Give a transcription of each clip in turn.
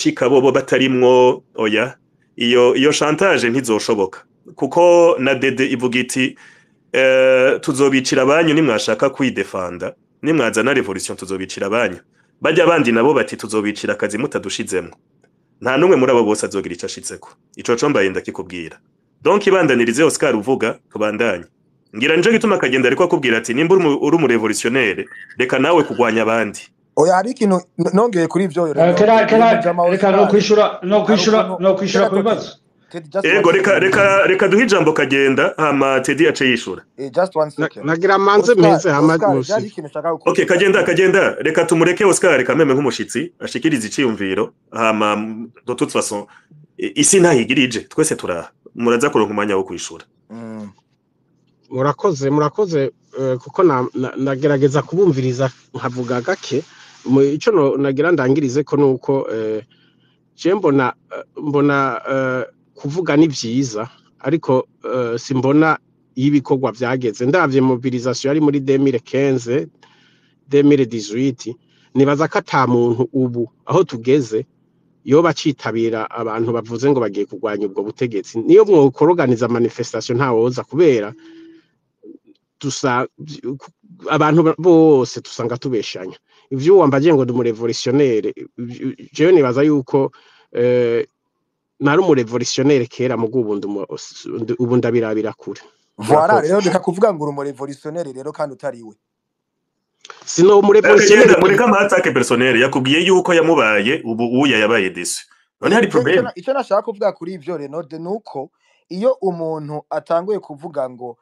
bazoshika bobo batarimwo. Oya, iyo chantage ntizoshoboka, kuko na dede ivuga iti tuzobicira abanyu nimwashaka kwidefanda, nimwazana révolution tuzobicira abanyu. Bajya abandi nabo bati tuzobicira akazi mutadushizemwo. Nta numwe muri abo bose azogira ico ashitseko. Ico co mbaye ndakikubwira. Donc ibandanirize, Oscar, uvuga tubandanye. Ngira nico gituma akagenda ariko akubwira ati nimba uri umu révolutionnaire, reka nawe kugwanya abandi. Oya, hari ikintu nongeye kuri ivyo. Kera kera. Uyu mujama reka Oscar, no kwishura, no hari kwishura, ukuntu no kwishura ku gato. bibazo. Teddy, just Ego. one Reka second. reka duhe ijambo kagenda, hama Teddy ace yishura. Just one second. Nagira manze Oscar, mpeze hama Oscar, musi. byari ikintu nshaka Okay. kukubaza. Kagenda, kagenda, reka tumureke Oscar kameme nk'umushitsi ashikirize iciyumviro, hama de toute façon isi ntahigirije, twese turaha, muraza kuronka umwanya wo kwishura. Murakoze, murakoze, kuko nagerageza kubumviriza nkavuga gake. Ico nagira ndangirize ko nuko je mbona kuvuga ni vyiza, ariko simbona iyo ibikorwa vyageze. Ndavye mobilisation yari muri 2015, 2018, nibaza ko ata muntu ubu aho tugeze yoba acitabira abantu bavuze ngo bagiye kurwanya ubwo butegetsi. Niyo mwokoroganiza manifestation, ntawoza, kubera dusa abantu bose tusanga tubeshanya. Ivyo wambagiye ngo ndi umurévolutionnaire, jewe nibaza yuko nari umurévolutionnaire kera, mugo ubu ubu ndabirabira kure. Voilà. Murakoze. Rero reka kuvuga ngo uri umurévolutionnaire rero kandi utari we. Sino umurévolutionnaire. Kagenda, mureke ama attaques personnelles. Yakubwiye yuko yamubaye, ubu uya yabaye déçu, none hari problème? Icyo nashaka kuvuga kuri ivyo, Renode, ni uko iyo umuntu atanguye kuvuga ngo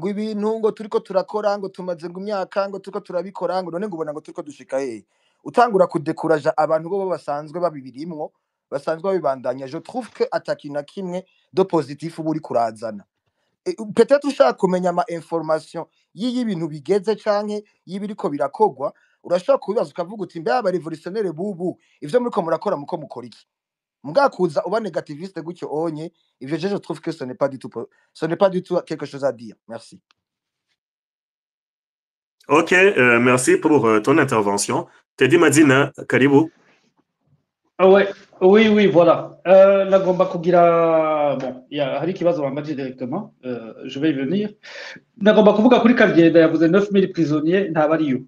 ibintu ngo turiko turakora, ngo tumaze ngo imyaka ngo turiko turabikora, ngo none ngo ubona ngo turiko dushika hehe, utangura kudekuraja abantu bo basanzwe babibirimwo, basanzwe babibandanya. Je trouve que atakintu na kimwe de positif uba uri kurazana. Peut-être ushaka kumenya ama information y'iyo ibintu bigeze canke y'ibiriko birakogwa, urashobora kubibaza ukavuga uti mbe aba révolutionnaire bubu, ivyo muriko murakora muko mukora iki? Mbwakuza uba négativiste gutyo onye, ivyo je trouve que ce n'est pas du tout quelque chose à dire. Merci. Ok, merci pour ton intervention. Teddy Madina, karibu. Ah ouais, oui, voilà. Nagomba kugira, bon, hari ikibazo bambaje directement, je vais y venir. Nagomba kuvuga kuri Kavyenda yavuze 9000 prisonniers, nta bariyo.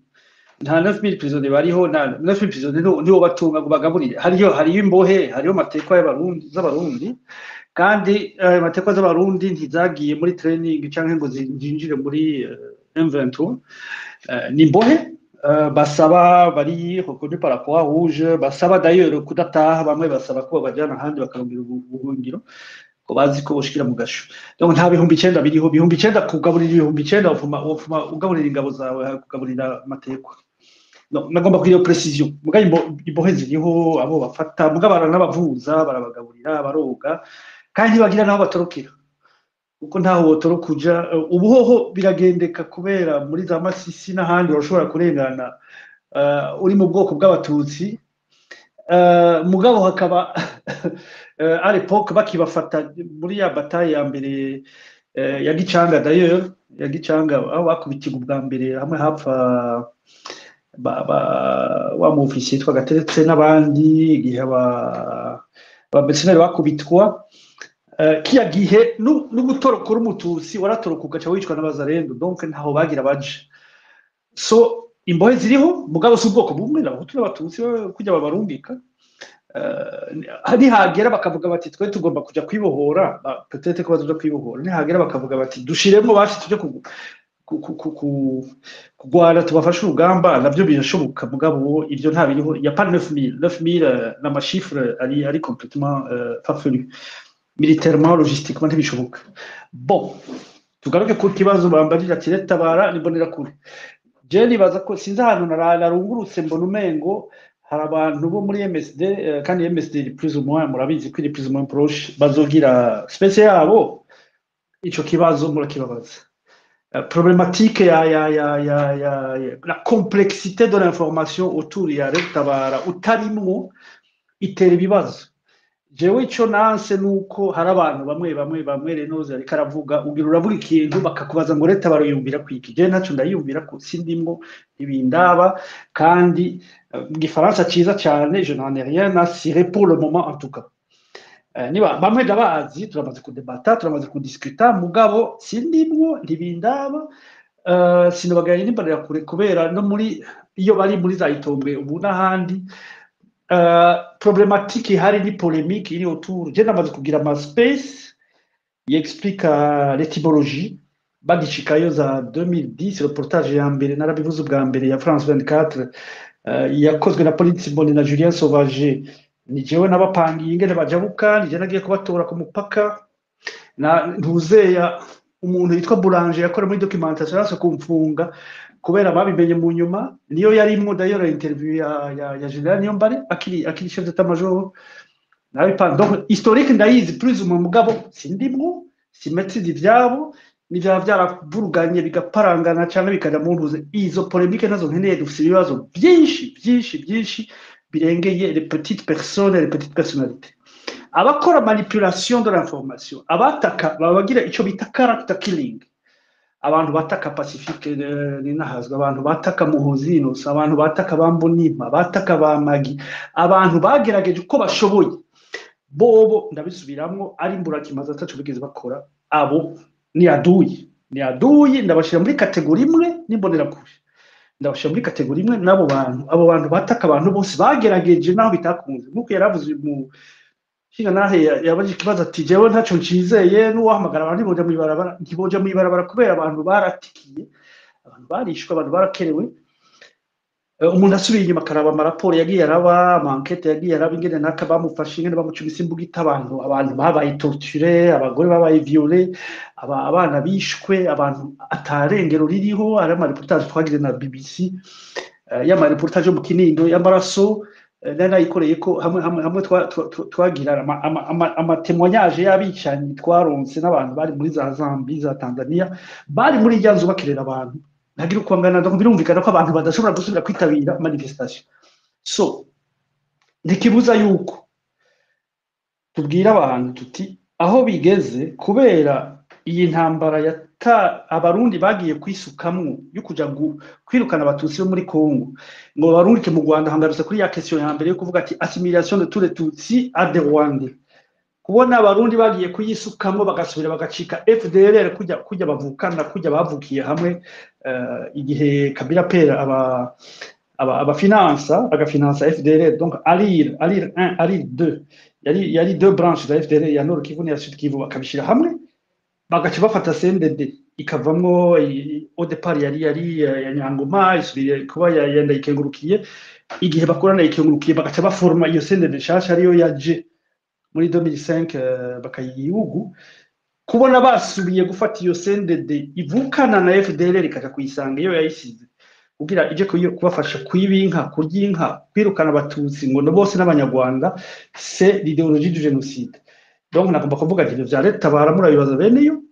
Nta 9000 prisonniers bariho, nta 9000 prisonniers nibo batunga ngo bagaburire. Hariyo imbohe, hariyo matekwa y'abarundi z'abarundi, kandi ayo matekwa z'abarundi ntizagiye muri training canke ngo zinjire muri M23. Ni imbohe basaba bari reconnu par la Croix-Rouge, basaba d'ailleurs kudataha, bamwe basaba ko babajyana ahandi bakarondera ubuhungiro ko bazi ko boshikira mu gasho. Donc nta 9000 biriho. 9000, kugaburira 9000, wofuma ugaburira ingabo zawe kugaburira amatekwa. No, nagomba kugira iyo précision. Muga imbohe ziriho, abo bafata muga baranabavuza, barabagaburira, baroga, kandi ntibagira n'aho batorokera, kuko ntaho wotoroka uja. Ubu hoho biragendeka kubera muri za Masisi n'ahandi urashobora kurengana uri mu bwoko bw'abatutsi. Mugabo hakaba à l'époque bakibafata muri ya bataille ya mbere ya Gicanga, d'ailleurs ya Gicanga aho bakubitirwa ubwa mbere hamwe hapfa ba wa mu officier yitwa Gateretse n'abandi, igihe aba mercenaires bakubitwa, kiya gihe n'ugutorokora umututsi waratoroka ugaca wicwa n'abazarendo. Donc ntaho bagira baje. So imbohe ziriho, mugabo si ubwoko bumwe, n'abahutu n'abatutsi kujya babarungika. Nihagera bakavuga bati twe tugomba kuja kwibohora, peut-être ko bazoja kwibohora, nihagera bakavuga bati dushiremo bashi tuje kugwana tubafashe urugamba, navyo birashoboka. Mugabo ivyo nta biriho, y a pas 9000. 9000 n'ama chiffres ari complètement farfelu militairement, logistiquement ntibishoboka. Bon, tugaruke ku kibazo bambajije ati Red Tabara n'Imbonerakure. Je nibaza ko sinzi ahantu narungurutse mbona umengo hari abantu bo muri MSD, kandi MSD iri plus ou moins, murabizi ko iri plus ou moins proche, bazogira space yabo. Ico kibazo murakibabaza. Problématique ya la complexité de l'information autour ya Red Tabara utarimwo itera ibibazo. Jewe ico nanse nuko hari abantu bamwe bamwe bamwe Renoze ariko aravuga, ugira uravuga ikintu bakakubaza ngo leta baruyumvira kwiki. Jewe ntaco ndayumvira ko sindimwo, ntibindaba, kandi mu gifaransa ciza cane, je n'en ai rien à cirer pour le moment en tout cas. Niba bamwe ndabazi, turamaze kudebata, turamaze kudiscuta, mugabo sindimwo, ntibindaba. Sinobagaye nimbarira kure kubera no muri iyo bari muri za Itombwe ubu n'ahandi, problématique ihari ni polémique iri autour. Je namaze kugira ama space yexplica l'étymologie bagishikayo za 2010, reportage ya mbere narabivuze ubwa mbere ya France 24, yakozwe na Pauline Simboni na Julien Sauvager. Ni jewe nabapangiye ingene bajabuka, ni jewe nagiye kubatora ku mupaka na ntuzeya umuntu yitwa Boulanger yakora muri documentation yase kumfunga kubera babimenye mu nyuma. Niyo yarimwo d'ailleurs interview ya General Niyombare akiri chef d'état major nabipanze. Donc historique ndayizi plus ou moins, mugabo sindimwo, simaîtrise ivyabo, nivyaba vyaravuruganye bigaparangana canke bikaja mu ntuze. Izo polémique nazo nkeneye. Dufise ibibazo vyinshi vyinshi vyinshi birengeye les petites personnes, les petites personnalités, abakora manipulation de l'information, abataka baba bagira ico bita character killing. Abantu bataka Pacifique Ninahazwa, abantu bataka Muhozi Innocent, abantu bataka Bambonimpa, bataka ba Magi, abantu bagerageje uko bashoboye, bobo ndabisubiramwo ari imburakimazi, ataco bigeze bakora. Abo ni aduyi, ni aduyi. Ndabashira muri catégorie imwe n'imbonerakure, ndabashira muri catégorie imwe n'abo bantu. Abo bantu bataka abantu bose bagerageje naho bitakunze, nk'uko yaravuze mu shinga nahe yabajije ikibazo ati jewe ntaco ncizeye n'uwahamagara abantu ntiboja mw'ibarabara, ntiboja mw'ibarabara kubera abantu baratikiye, abantu barishwe, abantu barakerewe. Umuntu asubiye inyuma akaraba amaraporo yagiye araba, ama enquêtes yagiye araba, ingene naka bamufashe, ingene bamucumise imbugita, abantu babaye torturés, abagore babaye violés, abana bishwe, abantu atarengero ririho. Hari ama reportage twagize na BBC, y'ama reportage yo mu Kinindo y'amaraso, nari nayikoreye ko hamwe twagira ama témoignage y'abicanyi twaronse n'abantu bari muri za Zambie, za Tanzania, bari muri rya nzu bakerera abantu ntagira uko angana. Donc birumvikana ko abantu badashobora gusubira kwitabira manifestation. So ntikibuza yuko tubwira abantu tuti aho bigeze kubera iyi ntambara yata abarundi bagiye kwisukamwo yo kuja kwirukana abatutsi bo muri Congo ngo babarungike mu Rwanda. Hangarutse kuri ya question ya mbere yo kuvuga ati assimilation de tous les Tutsis à des Rwandais. Kubona abarundi bagiye kuyisukamwo bagasubira bagacika FDLR, kujya bavukana, kujya bavukiye hamwe, igihe Kabila père aba abafinansa agafinansa FDLR, donc ALIR 1, ALIR 2, yari deux branches za FDLR, ya Nord Kivu n'iya Sud Kivu, bakabishira hamwe bagaca bafata CNDD ikavamwo. Au départ yari ya Nyangoma, isubiriye kuba ya Ndayikengurukiye. Igihe bakora Ndayikengurukiye bagaca baforma iyo CNDD nshasha ariyo yaje muri 2005, bakayiha igihugu. Kubona basubiye gufata iyo CNDD ivukana na FDLR ikaja kuyisanga iyo yayisize kugira ije kubafasha kwiba inka, kurya inka, kwirukana abatutsi ngo no bose n'abanyarwanda, c'est l'idéologie du génocide. Donc nagomba kuvuga ati ivyo vya leta baramurabibaza bene yo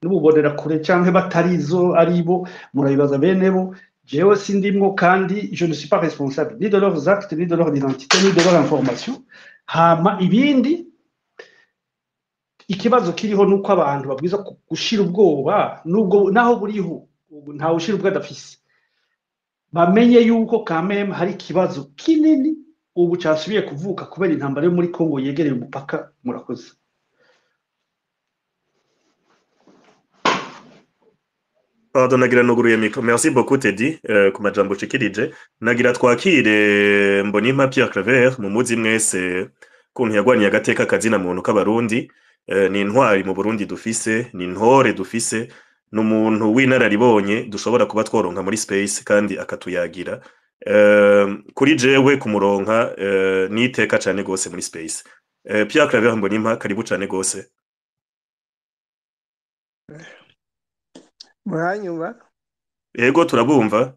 n'ububonera kure canke batarizo aribo murabibaza bene bo. Jewe sindimwo kandi je ne suis pas responsable ni de leurs actes, ni de leur identité, ni de leur information. Hama ibindi, ikibazo kiriho nuko abantu babwiza gushira ubwoba nubwo naho buriho ubu ntawe ushira ubwo adafise, bamenye yuko quand même hari ikibazo kinini ubu casubiye kuvuka kubera intambara yo muri Congo yegereye umupaka. Murakoze. Pardon, nagira nuguruye micro. Merci beaucoup Teddy, ku majambo ushikirije. Nagira twakire Mbonimpa Pierre Claver, mumuzi mwese kuntu yagwaniye agateka kazina muntu k'abarundi. Ni intwari mu Burundi dufise, ni intore dufise, ni umuntu w'inararibonye dushobora kuba tworonka muri space kandi akatuyagira. Kuri jewe kumuronka ni iteka cane gose muri space. Pierre Claver Mbonimpa, karibu cane gose. Muranyumva? Yego, turabumva.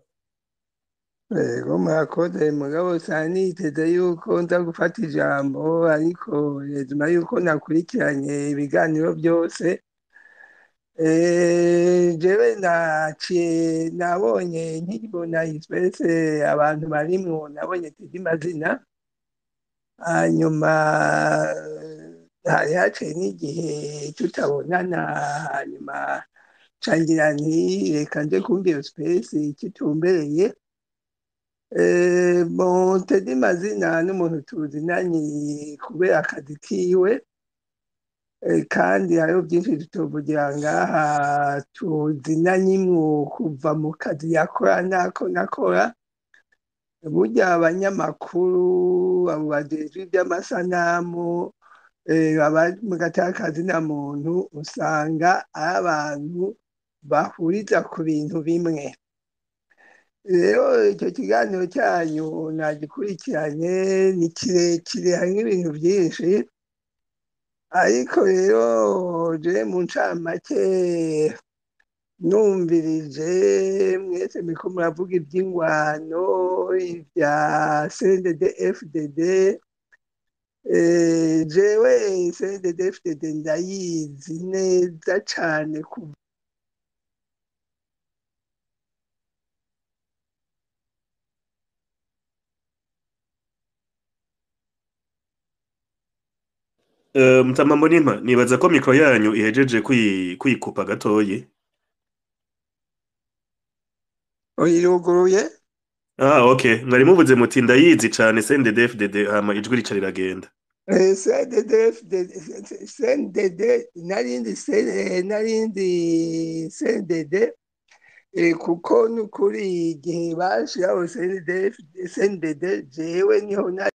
Yego, murakoze. Mugabo siniteze yuko nza gufata ijambo, ariko nyuma yuko nakurikiranye ibiganiro byose, jewe naciye nabonye nkibona space abantu barimwo, nabonye Teddy Mazina. Hanyuma hari haciye n'igihe tutabonana, hanyuma cangira nti reka nje kumva iyo space ikitumbereye. Bon, Teddy Mazina n'umuntu tuzinanye kubera akazi kiwe, kandi hariho byinshi tutovugira ngaha. Tuzinanye kuva mu kazi yakora nako nakora. Burya abanyamakuru abo bajejwe iby'amasanamu, baba mu gatakazi na muntu, usanga ari abantu bahuriza ku bintu bimwe. Rero icyo kiganiro cyanyu nagikurikiranye, ni kirekire, harimo ibintu byinshi, ariko rero je mu ncamake numvirije mwese muriko muravuga iby'ingwano, ibya CNDD FDD. Jewe CNDD FDD ndayizi neza cane kuva Mutama Mbonimpa, nibaza ko micro yanyu ihejeje kwikupa gatoyi. Uyiruguruye. Ah, okay. Mwari muvuze muti ndayizi cane CNDD-FDD, hama ijwi rica riragenda. CNDD FDD, CNDD narindi, narindi CNDD, kuko nukuri igihe bashiraho CNDD CNDD jewe niho nari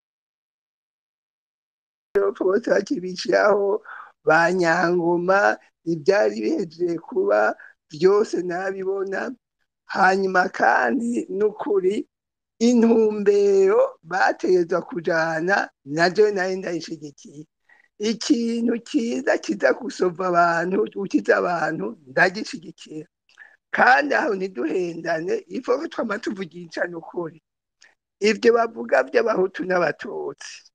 bose bakibishiraho ba Nyangoma, ibyari bihejeje kuba byose nabibona. Hanyuma kandi nukuri intumbero bategerezwa kujana naje nari ndayishigikiye. Ikintu kiza kiza gusova abantu, ukiza abantu, ndagishigikira. Kandi aho ntiduhendane, ifo ko twama tuvugisha nukuri ivyo bavuga by'abahutu n'abatutsi.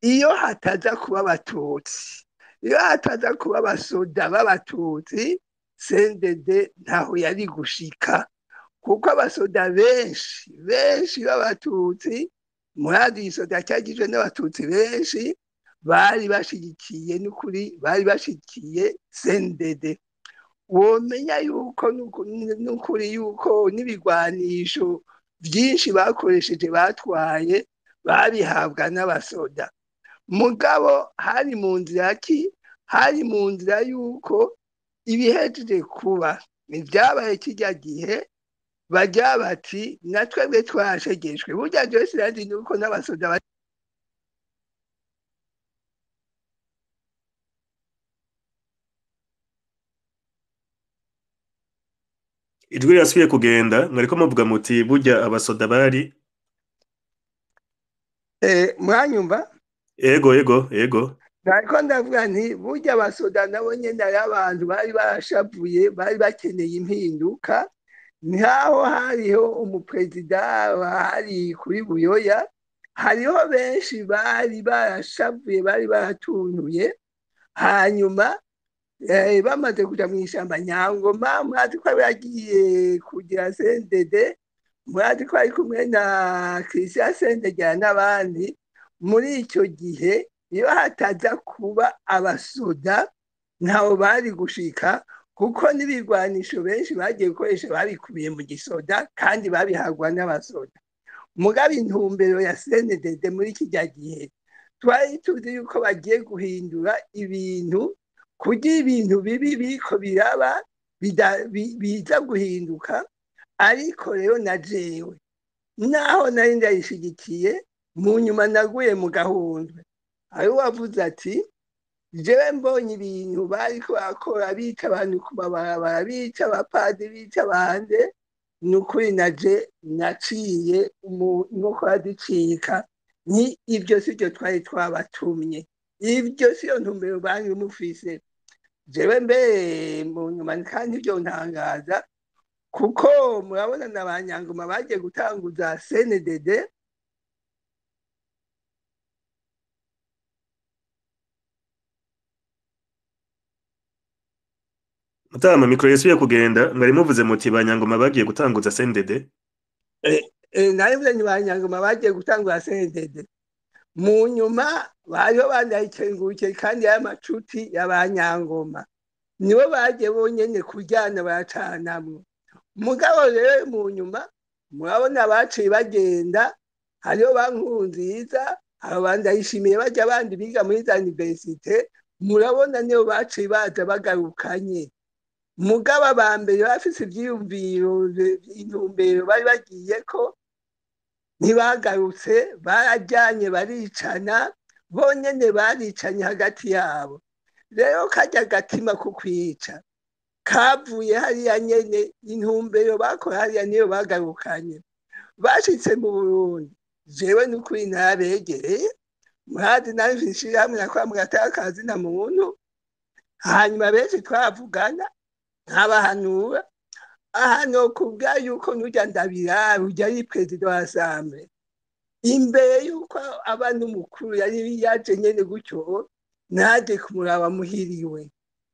Iyo hataza kuba abatutsi, iyo hataza kuba abasoda b'abatutsi, CNDD ntaho yari gushika, kuko abasoda benshi benshi b'abatutsi, murazi igisoda cyagizwe n'abatutsi benshi, bari bashigikiye n'ukuri, bari bashigikiye CNDD. Womenya yuko n'ukuri yuko n'ibigwanisho byinshi bakoresheje batwaye babihabwa n'abasoda. Mugabo hari mu nzira ki? Hari mu nzira yuko ibihejeje kuba ibyabaye kijya gihe bajya bati natwebwe twashegeshwe. Burya Joyce sinzi nuko n'abasoda Ijwi rirasubiye kugenda, mwariko muvuga muti burya abasoda bari Mwanyumva? Ego, ego, ego. Nariko ndavuga nti burya abasoda nabo nyene ari abantu bari barashavuye, bari bakeneye impinduka. Nkaho hariho umuperezida hari kuri Buyoya, hariho benshi bari barashavuye, bari baratuntuye. Hanyuma bamaze kuja mw'ishamba, Nyangoma murazi ko yagiye kugira CNDD, murazi ko ari kumwe na Christian Sendegera n'abandi. Muri icyo gihe iyo hataza kuba abasoda ntaho bari gushika, kuko n'ibigwanisho benshi bagiye gukoresha babikubiye mu gisoda kandi babihagwa n'abasoda. Mugabo intumbero ya CNDD muri kijya gihe twari tuzi yuko bagiye guhindura ibintu, kugira ibintu bibi biriko biraba biza guhinduka. Ariko rero na jewe naho nari ndayishigikiye, mu nyuma naguye mu gahundwe. Hari uwavuze ati jewe mbonye ibintu bariko barakora, bica abantu ku mabarabara, bica abapadiri, bica abande, nukuri naje naciye inkokora zicika, ni ibyo sivyo twari twabatumye, ibyo siyo ntumbero bari mufise. Jewe mbe mu nyuma kandi ibyo ntangaza, kuko murabona na ba Nyangoma bagiye gutanguza CNDD. Mutama, micro yasubiye kugenda, mwari muvuze muti ba Nyangoma bagiye gutanguza CNDD. Nari mvuze ni ba Nyangoma bagiye gutanguza CNDD. Mu nyuma bariho bandayikengurukiye kandi y'amacuti y'abanyangoma nibo bagiye bonyene kuryana baracanamwo. Mugabo rero mu nyuma murabona baciye bagenda, hariho ba Nkurunziza, abo bandayishimiye bajya bandi biga muri za universite, murabona nibo baciye baza bagarukanye. Mugabo aba mbere bafise ivyiyumviro, intumbero bari bagiyeko ntibagarutse, barajyanye baricana, bonyene baricanye hagati yabo. Rero karya gatima ko kwica kavuye hariya nyene, intumbero bakora hariya niyo bagarukanye. Bashitse mu Burundi, jewe n'ukuri narabegereye, murazi nari mfise ishirahamwe nakora mu gatakazi na muntu, hanyuma benshi twavugana nkabahanura, aha nokubwira yuko nurya Ndabirabe urya ari perezida wa Assemblée, imbere yuko aba n'umukuru yari yaje nyene gutyo, naje kumuraba muhiriwe,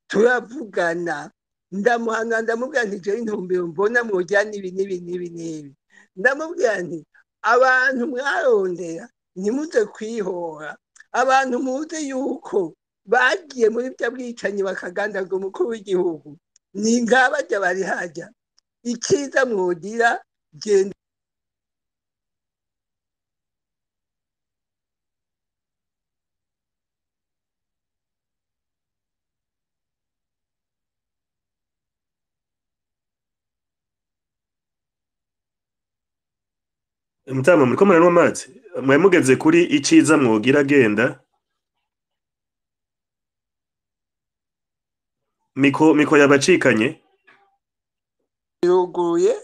turavugana, ndamuhanura, ndamubwira nti jewe intumbero mbona mworya n'ibi n'ibi n'ibi n'ibi, ndamubwira nti abantu mwarondera ntimuze kwihora, abantu muzi yuko bagiye muri bya bwicanyi bakagandaga umukuru w'igihugu, ni ngabarya bari harya, icyiza mwogira genda. Mutama muriko muranywa amazi, mwari mugeze kuri iciza mwogira genda. Miko yabacikanye. Yuguye.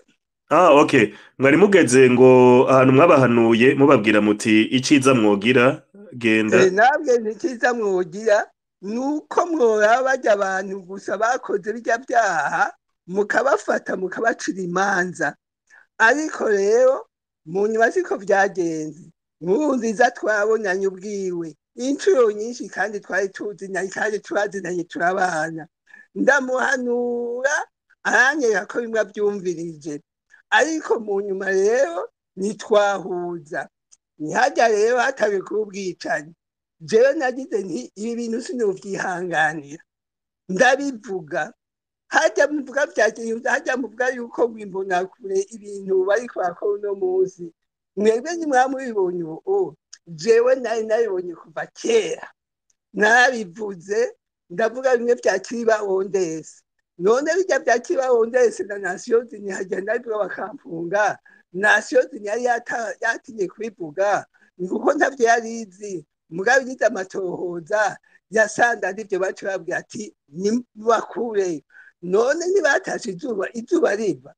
Ah, okay. Mwari mugeze ngo ahantu mwabahanuye mubabwira muti iciza mwogira genda. Nabwe iciza mwogira nuko mworaba barya abantu gusa bakoze bijya byaha mukabafata mukabacira imanza. Ariko rero mu nyuma siko vyagenze. Nkurunziza twabonanye ubwiwe inshuro nyinshi kandi twari tuzinanye kandi turazinanye turabana. Ndamuhanura aranyereka ko bimwe avyumvirije, ariko mu nyuma rero ntitwahuza. Ntihajya rero hatabe kuba ubwicanyi. Jewe nagize nti ibi bintu sinovyihanganira, ndabivuga. Hajya muvuga vyagenze, hajya muvuga yuko mwimbonakure ibintu bariko barakora uno munsi, mwebwe ntimwamubibonye ubu, jewe nari nabibonye kuva kera, narabivuze. Ndavuga bimwe vya Kiribawondese. None bijya vya Kiribawondese na Nations Unies hajya ndabivuga bakamfunga. Nations Unies yari yatinye kubivuga kuko ntavyo yari izi, mugabo igize amatohoza yasanga arivyo baca babwira ati nibakureyo. None ntibatashe izuba, izuba riva.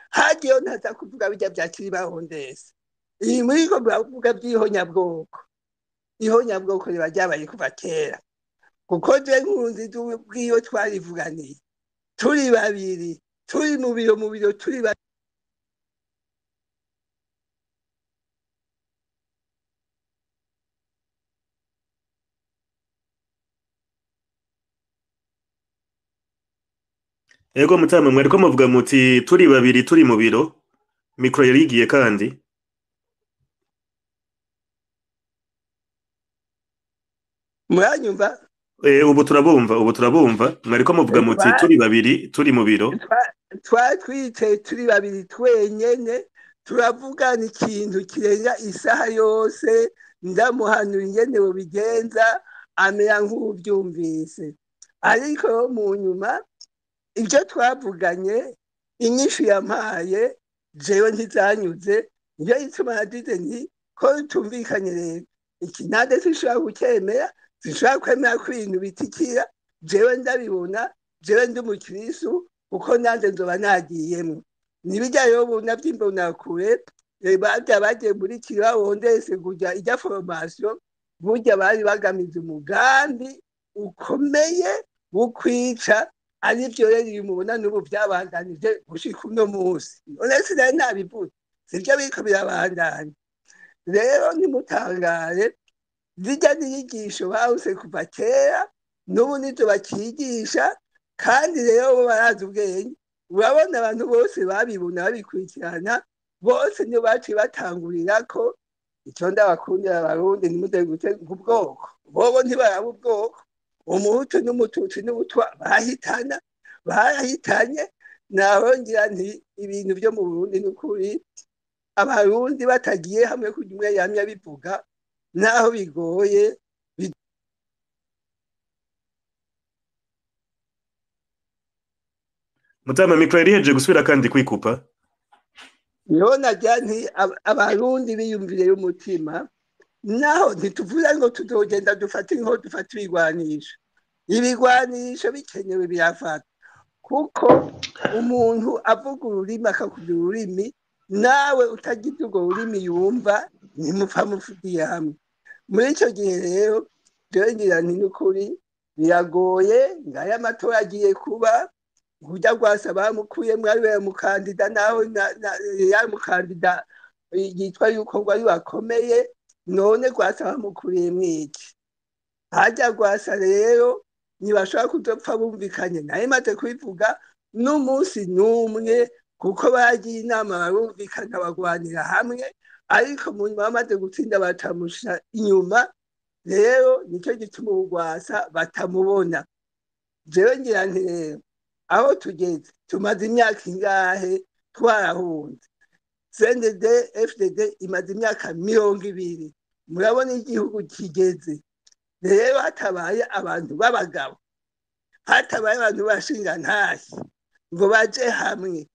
Hagiyeho ntaza kuvuga bijya vya Kiribawondese. Iyi muriko muravuga vy'ihonyabwoko, ihonyabwoko riba ryabaye kuva kera. Kuko je Nkurunziza ubwiwe twarivuganiye turi babiri, turi mu biro, mu biro turi babiri. Ego mutama mwariko muvuga muti turi babiri turi mu biro, mikro yarigiye kandi. Muranyumva? Ubu turabumva, ubu turabumva. Mwariko muvuga muti turi babiri turi mu biro. Twari twicaye turi babiri twenyene, turavugana ikintu kirenga isaha yose, ndamuhanura ingene bobigenza, amera nk'uwuvyumvise. Ariko mu nyuma ibyo twavuganye, inyishu yampaye jewe ntizanyuze, niyo ituma nagize nti ko tumvikanye rero iki nande sinshobora kucyemera, sinshobora kwemera ko ibintu bitikira, jewe ndabibona, jewe ndi umukirisu kuko nande nzoba nagiyemwo. Nibijya rero ubona vy'imbonakure, barya bagiye muri Kiribawondese kurya ijya formation, burya bari bagamije umugambi ukomeye wo kwica, arivyo rero ibi mubona n'ubu vyabandanije gushika uno munsi. None sinari nabivuze, sivyo biriko birabandanya. Rero ntimutangare, zirya n'inyigisho bahuse kuva kera, n'ubu nizo bakigisha, kandi rero bo barazi ubwenge. Urabona abantu bose babibona babikurikirana, bose niyo baciye batangurira ko Icyo ndabakundira abarundi, ntimuze gutega ubwoko, bobo ntibaraba ubwoko, umuhutu n'umututsi n'ubutwa bahitana barahitanye. Naho ngira nti ibintu byo mu Burundi n'ukuri abarundi batagiye hamwe kurya umwe yamye abivuga, naho bigoye. Mutama, micro yari ihejeje gusubira kandi kwikupa. Niho nagira nti abarundi biyumvire y'umutima, naho ntituvuze ngo tuzogenda dufate inko, dufate ibigwanisho. Ibigwanisho bikenewe birafata, kuko umuntu avuga ururimi akakugira ururimi, nawe utagize urwo rurimi yumva ntimupfa mufugiye hamwe. Muri icyo gihe rero jewe ngira nti n'ukuri biragoye. Ngaya amatora agiye kuba, kurya rwasa bamukuyemwo ari we mukandida, nawe yari mukandida yitwa yuko ngo ari bakomeye, none rwasa bamukuriyemwo iki? Harya rwasa rero ntibashobora kudapfa bumvikanye, naye maze kubivuga n'umunsi n'umwe, kuko bagiye inama barumvikana bagwanira hamwe, ariko mu nyuma bamaze gutsinda batamusha inyuma. Rero nicyo gituma ubu rwasa batamubona. Jewe ngira nti rero aho tugeze, tumaze imyaka ingahe twarahunze? CNDD FDD imaze imyaka 20, murabona igihugu kigeze. Rero hatabaye abantu b'abagabo, hatabaye abantu bashingantahe ngo baje hamwe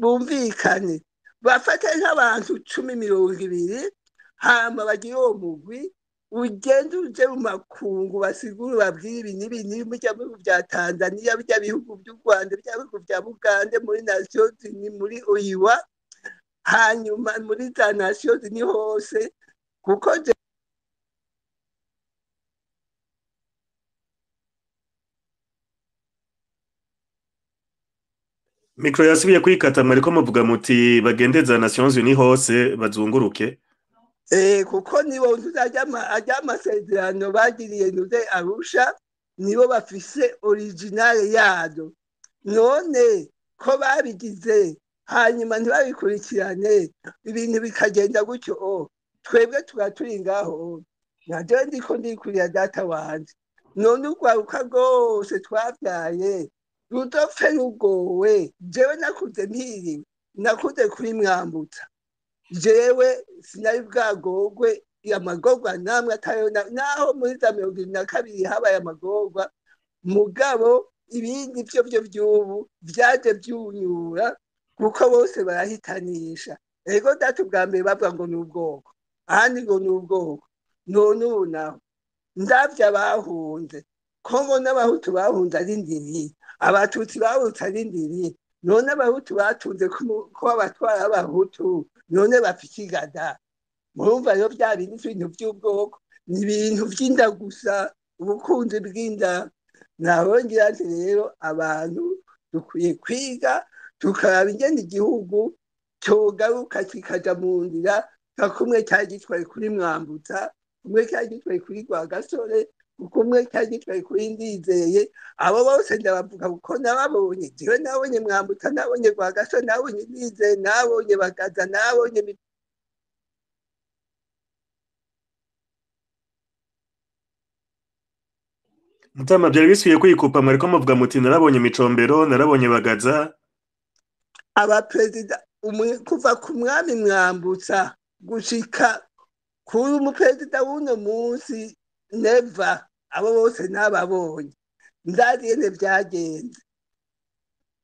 bumvikane, bafate nk'abantu 10 20, hama bagire uwo mugwi ugende uje mu makungu, basigure babwire ibi n'ibi n'ibi, mujya mu bihugu bya Tanzania, bijya bihugu by'u Rwanda, bijya bihugu bya Bugande, muri Nations Unies, muri OUA, hanyuma muri za Nations Unies hose, kuko Micro yasubiye kwikata, mwariko muvuga muti bagende za Nations Unies hose bazunguruke. Kuko nibo ajya amasezerano bagiriye nuze Arusha, nibo bafise originale yayo. None ko babigize hanyuma ntibabikurikirane, ibintu bikagenda gutyo, twebwe tuba turi ngaho, naje ndiko ndikurira data wanje. None urwaruka rwose twabyaye rudopfe rugowe. Jewe nakuze mpiriwe, nakuze kuri Mwambutsa, jewe sinari bwagogwe amagorwa namwe atayo, naho muri za 72 habaye amagorwa, mugabo ibindi vyo vyo vy'ubu vyaje vyunyura, kuko bose barahitanisha. Ego data, ubwa mbere bavuga ngo ni ubwoko, ahandi ngo ni ubwoko, none ubu naho ndavye abahunze, ko mbona abahutu bahunze ari ndiri, abatutsi bahunze ari ndiri, none abahutu batunze ko abatwara abahutu, none bapfa ikigada? Murumva rero bya bindi ibintu by'ubwoko ni ibintu by'inda gusa, ubukunzi bw'inda. Naho ngira nti rero abantu dukwiye kwiga tukaraba ingene igihugu cyogaruka kikaja mu nzira nka kumwe cyari gitwaye kuri Mwambutsa, kumwe cyari gitwaye kuri Rwagasore, kumwe cyari gitwaye kuri Ndizeye. Abo bose ndabavuga kuko nababonye. Jewe nabonye Mwambutsa, nabonye Rwagasore, nabonye Ndizeye, nabonye Bagaza, nabonye Mutama, byari bisubiye kwikupa, mwariko muvuga muti narabonye Micombero, narabonye Bagaza. Abaperezida kuva ku mwami Mwambutsa gushika kuri umuperezida w'uno munsi Neva, abo bose nababonye, ndazi ingene vyagenze.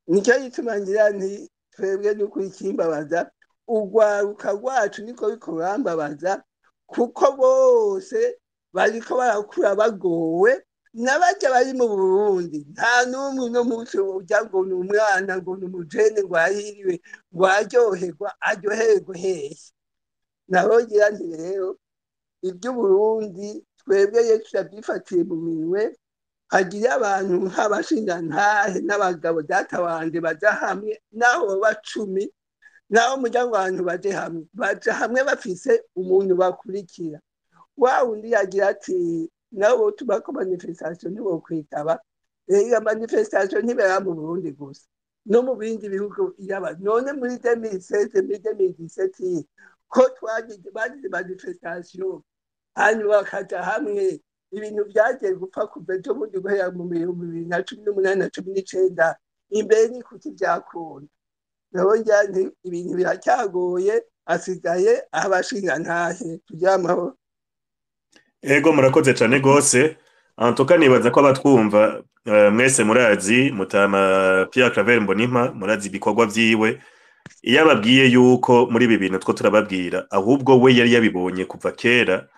Nicyo gituma ngira nti twebwe n'ukuri ikimbabaza, urwaruka rwacu niko ruriko rurambabaza, kuko bose bariko barakura bagowe. N'abarya bari mu Burundi nta n'umwe uno munsi urya ngo ni umwana, ngo ni umujene, ngo arahiriwe, ngo araryoherwa, aryoherwe hehe? Naho ngira nti rero iby'Uburundi twebwe iyo turabyifatiye mu minwe, hagira abantu nk'abashingantahe n'abagabo data wanje baja hamwe, naho boba 10, naho murya ngo abantu baje hamwe, baja hamwe bafise umuntu bakurikira. Wa wundi yagira ati nabo tubako manifestation ntibokwitaba. Iyo manifestation ntibera mu Burundi gusa, no mu bindi bihugu iraba. None muri 2016, muri 2017, Ko twagize, bagize manifestation, hanyuma bakaja hamwe, ibintu byagiye gupfa kuva ejo bundi, guhera mu 2018 na 19. Imbere ni kuki byakunda? Nabo nti ibintu biracyagoye, hasigaye abashingantahe tugira amahoro. Ego, murakoze cane gose. Antuka nibaza ko abatwumva mwese murazi mutama Pierre Claver Mbonimpa, murazi ibikorwa vyiwe. Iyo ababwiye yuko muri ibi bintu two turababwira, ahubwo we yari yabibonye kuva kera,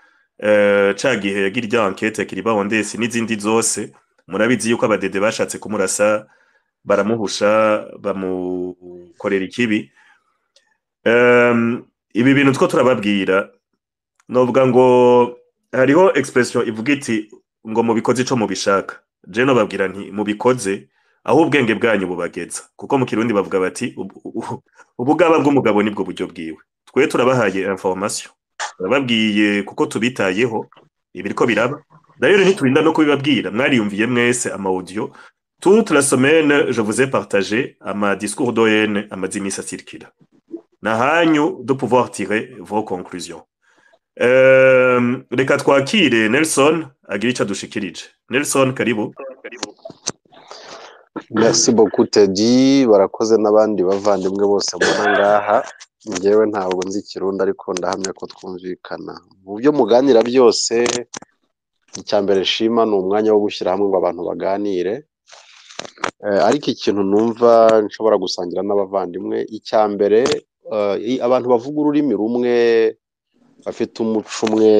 ca gihe yagira irya enquête Kiribaho ndetse n'izindi zose. Murabizi yuko abadede bashatse kumurasa, baramuhusha, bamukorera ikibi. Ibi bintu two turababwira, novuga ngo hariho expression ivuga iti ngo mubikoze ico mubishaka. Je nobabwira nti mubikoze aho ubwenge bwanyu bubageza, kuko mu Kirundi bavuga bati ubugaba bw'umugabo nibwo buryo bwiwe. Twe turabahaye information, turababwiye kuko tubitayeho ibiriko biraba. D'ailleurs ntiturinda no kubibabwira, mwariyumviye mwese ama audio. Toute la semaine je vous ai partagé ama discours d'ON amaze imisi acircula nahanyu de pouvoir tirer vos conclusions. Reka twakire Nelson agira ico adushikirije. Nelson, karibu. Merci beaucoup, Teddy. Barakoze n'abandi bavandimwe bose mbona ngaha. Njyewe ntabwo nzi Ikirundi, ariko ndahamya ko twumvikana mu byo muganira byose. Icya mbere nshima ni umwanya wo gushyira hamwe ngo abantu baganire. Ariko ikintu numva nshobora gusangira n'abavandimwe, icya mbere, abantu bavuga ururimi rumwe, bafite umuco umwe,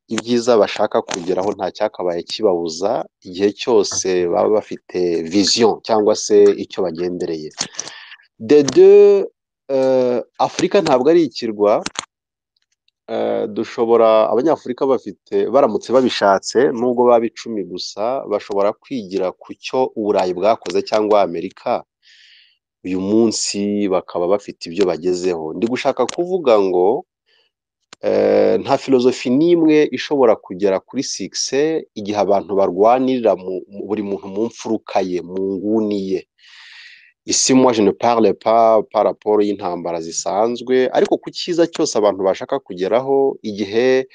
ibyiza bashaka kugeraho nta cyakabaye kibabuza igihe cyose baba bafite vision cyangwa se icyo bagendereye. De deux, Afurika ntabwo ari ikirwa. Dushobora, Abanyafurika bafite, baramutse babishatse, nubwo baba 10 gusa, bashobora kwigira ku cyo Uburayi bwakoze cyangwa Amerika uyu munsi, bakaba bafite ibyo bagezeho. Ndi gushaka kuvuga ngo nta philosophie n'imwe ishobora kugera kuri succès igihe abantu barwanirira buri muntu mu mfuruka ye, mu nguni ye. Ici, moi, je ne parle pas par rapport y'intambara zisanzwe, ariko ku cyiza cyose abantu bashaka kugeraho, igihe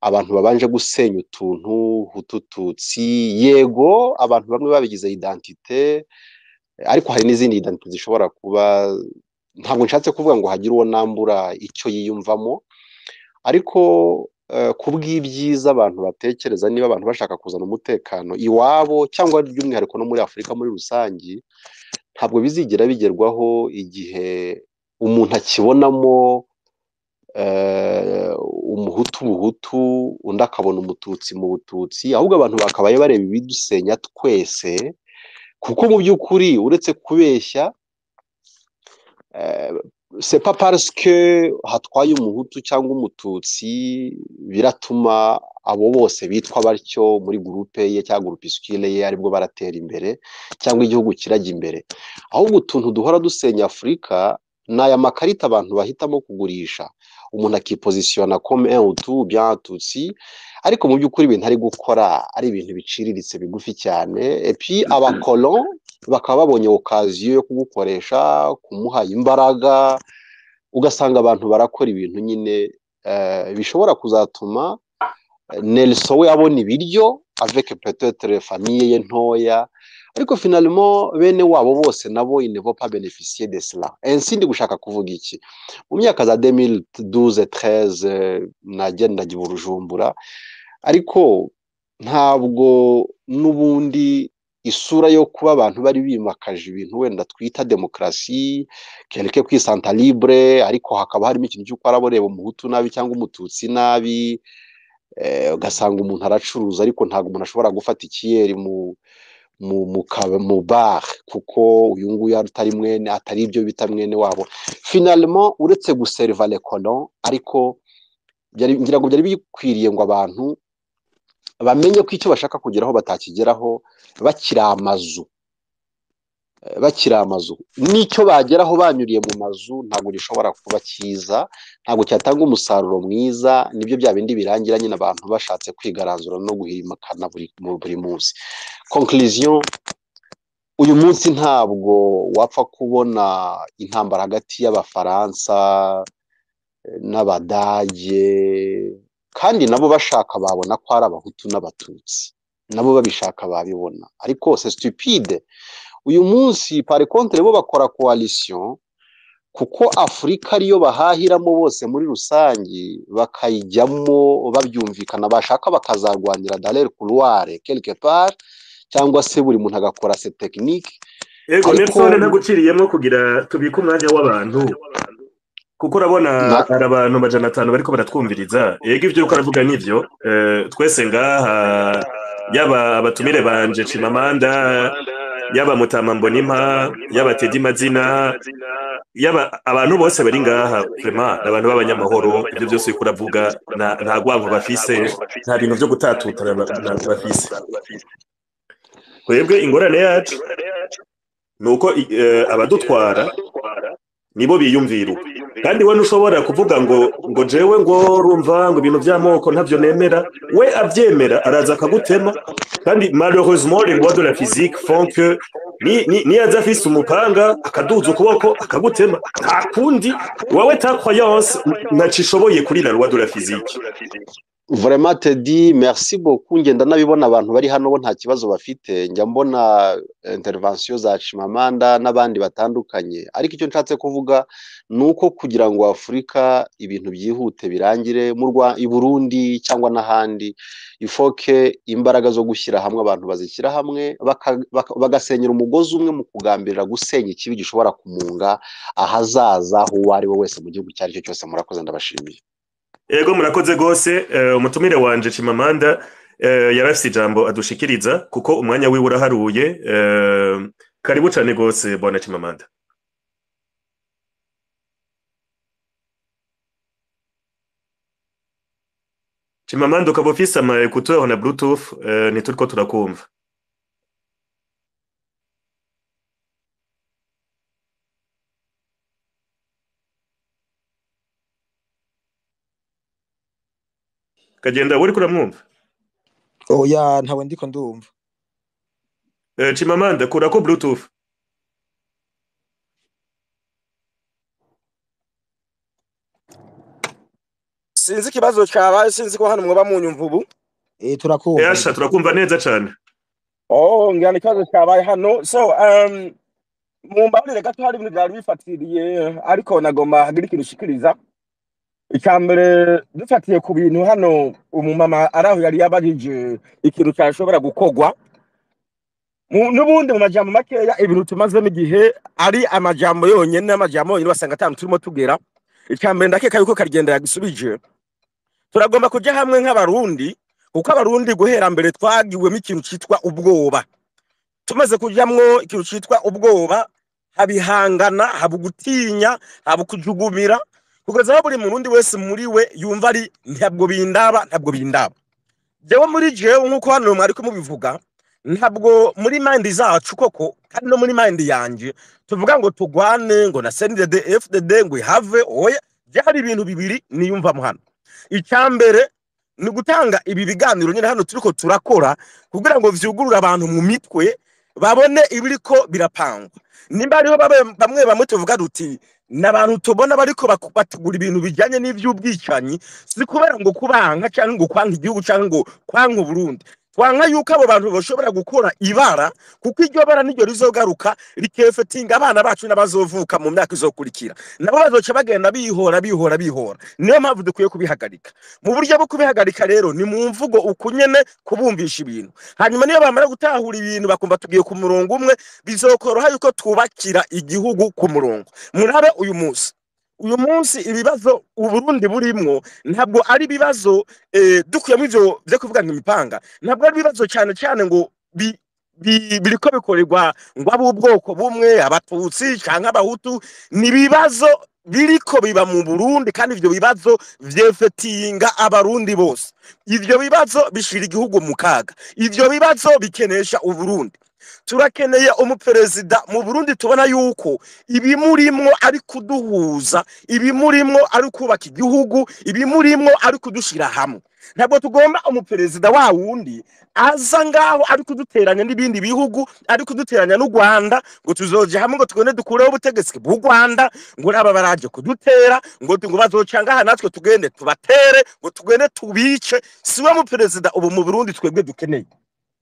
abantu babanje gusenya utuntu Hutu-Tutsi, yego abantu bamwe babigize identité, ariko hari n'izindi identité zishobora kuba. Ntabwo nshatse kuvuga ngo hagire uwo nambura icyo yiyumvamo, ariko ku bw'ibyiza abantu batekereza, niba abantu bashaka kuzana umutekano iwabo cyangwa by'umwihariko no muri Afurika muri rusange, ntabwo bizigera bigerwaho igihe umuntu akibonamo Umuhutu Buhutu, undi akabona Umututsi mu Bututsi. Ahubwo abantu bakabaye bareba ibidusenya twese, kuko mu by'ukuri, uretse kubeshya, c'est pas parce que hatwaye Umuhutu cyangwa Umututsi biratuma abo bose bitwa batyo muri groupe ye cyangwa groupuscule ye aribwo baratera imbere cyangwa igihugu kirajya imbere. Ahubwo utuntu duhora dusenya Afurika ni aya makarita abantu bahitamo kugurisha, umuntu akipositionna comme un Hutu ou bien Tutsi, ariko mu by'ukuri ibintu ari gukora ari ibintu biciriritse, bigufi cyane. Et puis abacolons bakaba babonye occasion yo kugukoresha, kumuha imbaraga, ugasanga abantu barakora ibintu nyine bishobora kuzatuma Nelson we abona ibiryo avec peut-être famille ye ntoya, ariko finalement bene wabo bose nabo ils ne vont pas bénéficier de cela. Ainsi, ndi gushaka kuvuga iki? Mu myaka za 2012, 13, nagendaga i Bujumbura, ariko ntabwo n'ubundi isura yo kuba abantu bari bimakaje ibintu wenda twita demokarasi, quelque kwisanta libre, ariko hakaba harimo ikintu cy'uko araboreba Umuhutu nabi cyangwa Umututsi nabi. Ugasanga umuntu aracuruza, ariko ntabwo umuntu ashobora gufata ikiyeri mu bar kuko uyu nguyu atari mwene, atari ibyo bita mwene wabo. Finalement, uretse guserva les colons, ariko ngira ngo byari bikwiriye ngo abantu bamenye ko icyo bashaka kugeraho batakigeraho bakiri amazu, n'icyo bageraho banyuriye mu mazu ntabwo gishobora kuba cyiza, ntabwo cyatanga umusaruro mwiza. Nibyo bya bindi birangira nyine abantu bashatse kwigaranzura no guhimakana buri munsi. Conclusion, uyu munsi ntabwo wapfa kubona intambara hagati y'Abafaransa. n'Abadage, kandi nabo bashaka babona ko ari Abahutu n'Abatutsi, nabo babishaka babibona, ariko c'est stupide. Uyu munsi par contre bo bakora coalition kuko Afurika ariyo bahahiramo bose muri rusange, bakayijyamo babyumvikana, bashaka bakazarwanira dans leur couloir quelque part, cyangwa se buri muntu agakora cette technique. Ego. Ariko Nelson, ntaguciriyemo kugira tubike umwanya w'abantu, kuko urabona hari abantu 500 bariko baratwumviriza. Yego, ivyo uriko uravuga nivyo, twese ngaha, yaba abatumire banje Chimamanda, yaba Mutama Mbonimpa, yaba Teddy Mazina, yaba abantu bose bari ngaha, vraiment abantu b'abanyamahoro. Ivyo byose uriko uravuga nta rwanko bafise, nta bintu vyo gutatutana bafise. Twebwe ingorane yacu nuko abadutwara nibo biyumvira uko, kandi we ntushobora kuvuga ngo jewe ngo rumva ngo ibintu by'amoko ntavyo nemera, we avyemera araza akagutema. Kandi malheureusement les lois de la physique font que ni aza afise umupanga akaduza ukuboko akagutema, nta kundi. Wowe ta croyance ntacishoboye kuri la loi de la physique. Vraiment Teddy, merci beaucoup. Ngenda nabibona abantu bari hano bo nta kibazo bafite, njya mbona intervention za Chimamanda n'abandi batandukanye, ariko icyo nshatse kuvuga ni uko kugira ngo Afurika ibintu byihute birangire mu i Burundi cyangwa n'ahandi, ifoke imbaraga zo gushyira hamwe abantu bazishyira hamwe bagasenyera umugozi umwe mu kugambirira gusenya ikibi gishobora kumunga ahazaza h'uwo ari we wese mu gihugu icyo ari cyo cyose. Murakoze, ndabashimiye. Ego, murakoze gose. Umutumire wanje Chimamanda yarafise ijambo adushikiriza kuko umwanya wiwe uraharuye. Karibu cane gose, bwana Chimamanda. Chimamanda, ukaba ufise ama écouteur na bluetooth, ntituriko turakumva. Kagenda, uriko uramwumva? Oya, ntawe ndiko ndumva. Chimamanda, kurako bluetooth. Sinzi ikibazo cyabaye, sinzi ko hano mwoba munyumva ubu. Turakumva. Yasha, turakumva neza cane. Oh, ngira ni ikibazo cyabaye hano. So mumbabarire gato, hari ibintu byari bifatiriye, ariko nagomba hagira ikintu ushikiriza. Icya mbere, dufatiye ku bintu hano umumama ari aho yari yabajije ikintu cyashobora gukorwa. N'ubundi mu majambo makeya, ibintu tumazemo igihe ari amajambo yonyene, amajambo yonyene, basanga atanu turimo tugera. Icya mbere, ndakeka yuko Karigenda yagisubije. Turagomba kujya hamwe nk'Abarundi, kuko Abarundi guhera mbere twagiwemo ikintu cyitwa ubwoba. Tumaze kujyamwo ikintu cyitwa ubwoba, habihangana, haba ugutinya, haba ukujugumira, kugeza aho buri murundi wese muri we yumva ari ntabwo bindaba, ntabwo bindaba. Jewe muri jewe, nk'uko hano mwariko mubivuga, ntabwo muri mind zacu koko, kandi no muri mind yanje, tuvuga ngo tugwane ngo na CNDD FDD ngo ihave. Oya, byari ibintu bibiri niyumvamo hano. Icya mbere ni gutanga ibi biganiro nyine hano turiko turakora kugira ngo vyugurure abantu mu mitwe, babone ibiriko birapangwa. Nimba hariho bamwe bamwe tuvuga duti n'abantu tubona bariko bategura ibintu bijyanye n'ivy'ubwicanyi, si kubera ngo kubanka cyangwa ngo kwanka igihugu cyangwa ngo kwanka Uburundi, twanka yuko abo bantu bashobora gukora ibara, kuko iryo bara niryo rizogaruka rikefetinga abana bacu n'abazovuka mu myaka izokurikira, nabo bazoca bagenda bihora bihora bihora. Niyo mpamvu dukwiye kubihagarika. Mu buryo bwo kubihagarika rero ni mu mvugo ukunyene kubumvisha ibintu, hanyuma niyo bamara gutahura ibintu bakumva tugiye ku murongo umwe, bizokoroha yuko twubakira igihugu ku murongo. Murabe uyu munsi ibibazo Uburundi burimwo ntabwo ari ibibazo dukuyemo ivyo vyo kuvuga ngo imipanga, ntabwo ari ibibazo cyane cyane ngo biriko bikorerwa ngo ab'ubwoko bumwe, Abatutsi canke Abahutu. Ni ibibazo biriko biba mu Burundi, kandi ivyo bibazo vyefetinga Abarundi bose. Ivyo bibazo bishira igihugu mu kaga, ivyo bibazo bikenesha Uburundi. Turakeneye umuperezida mu Burundi tubona yuko ibimurimwo ari kuduhuza, ibimurimwo ari kubaka igihugu, ibimurimwo ari kudushira hamwe. Ntabwo tugomba umuperezida wa wundi aza ngaho ari kuduteranya n'ibindi bihugu, ari kuduteranya n'u Rwanda, ngo tuzoje hamwe ngo tugende dukureho ubutegetsi bw'u Rwanda, ngo naba baraje kudutera, ngo bazoca ngaha natwe tugende tubatere, ngo tugende tubice. Siwe muperezida ubu mu Burundi twebwe dukeneye.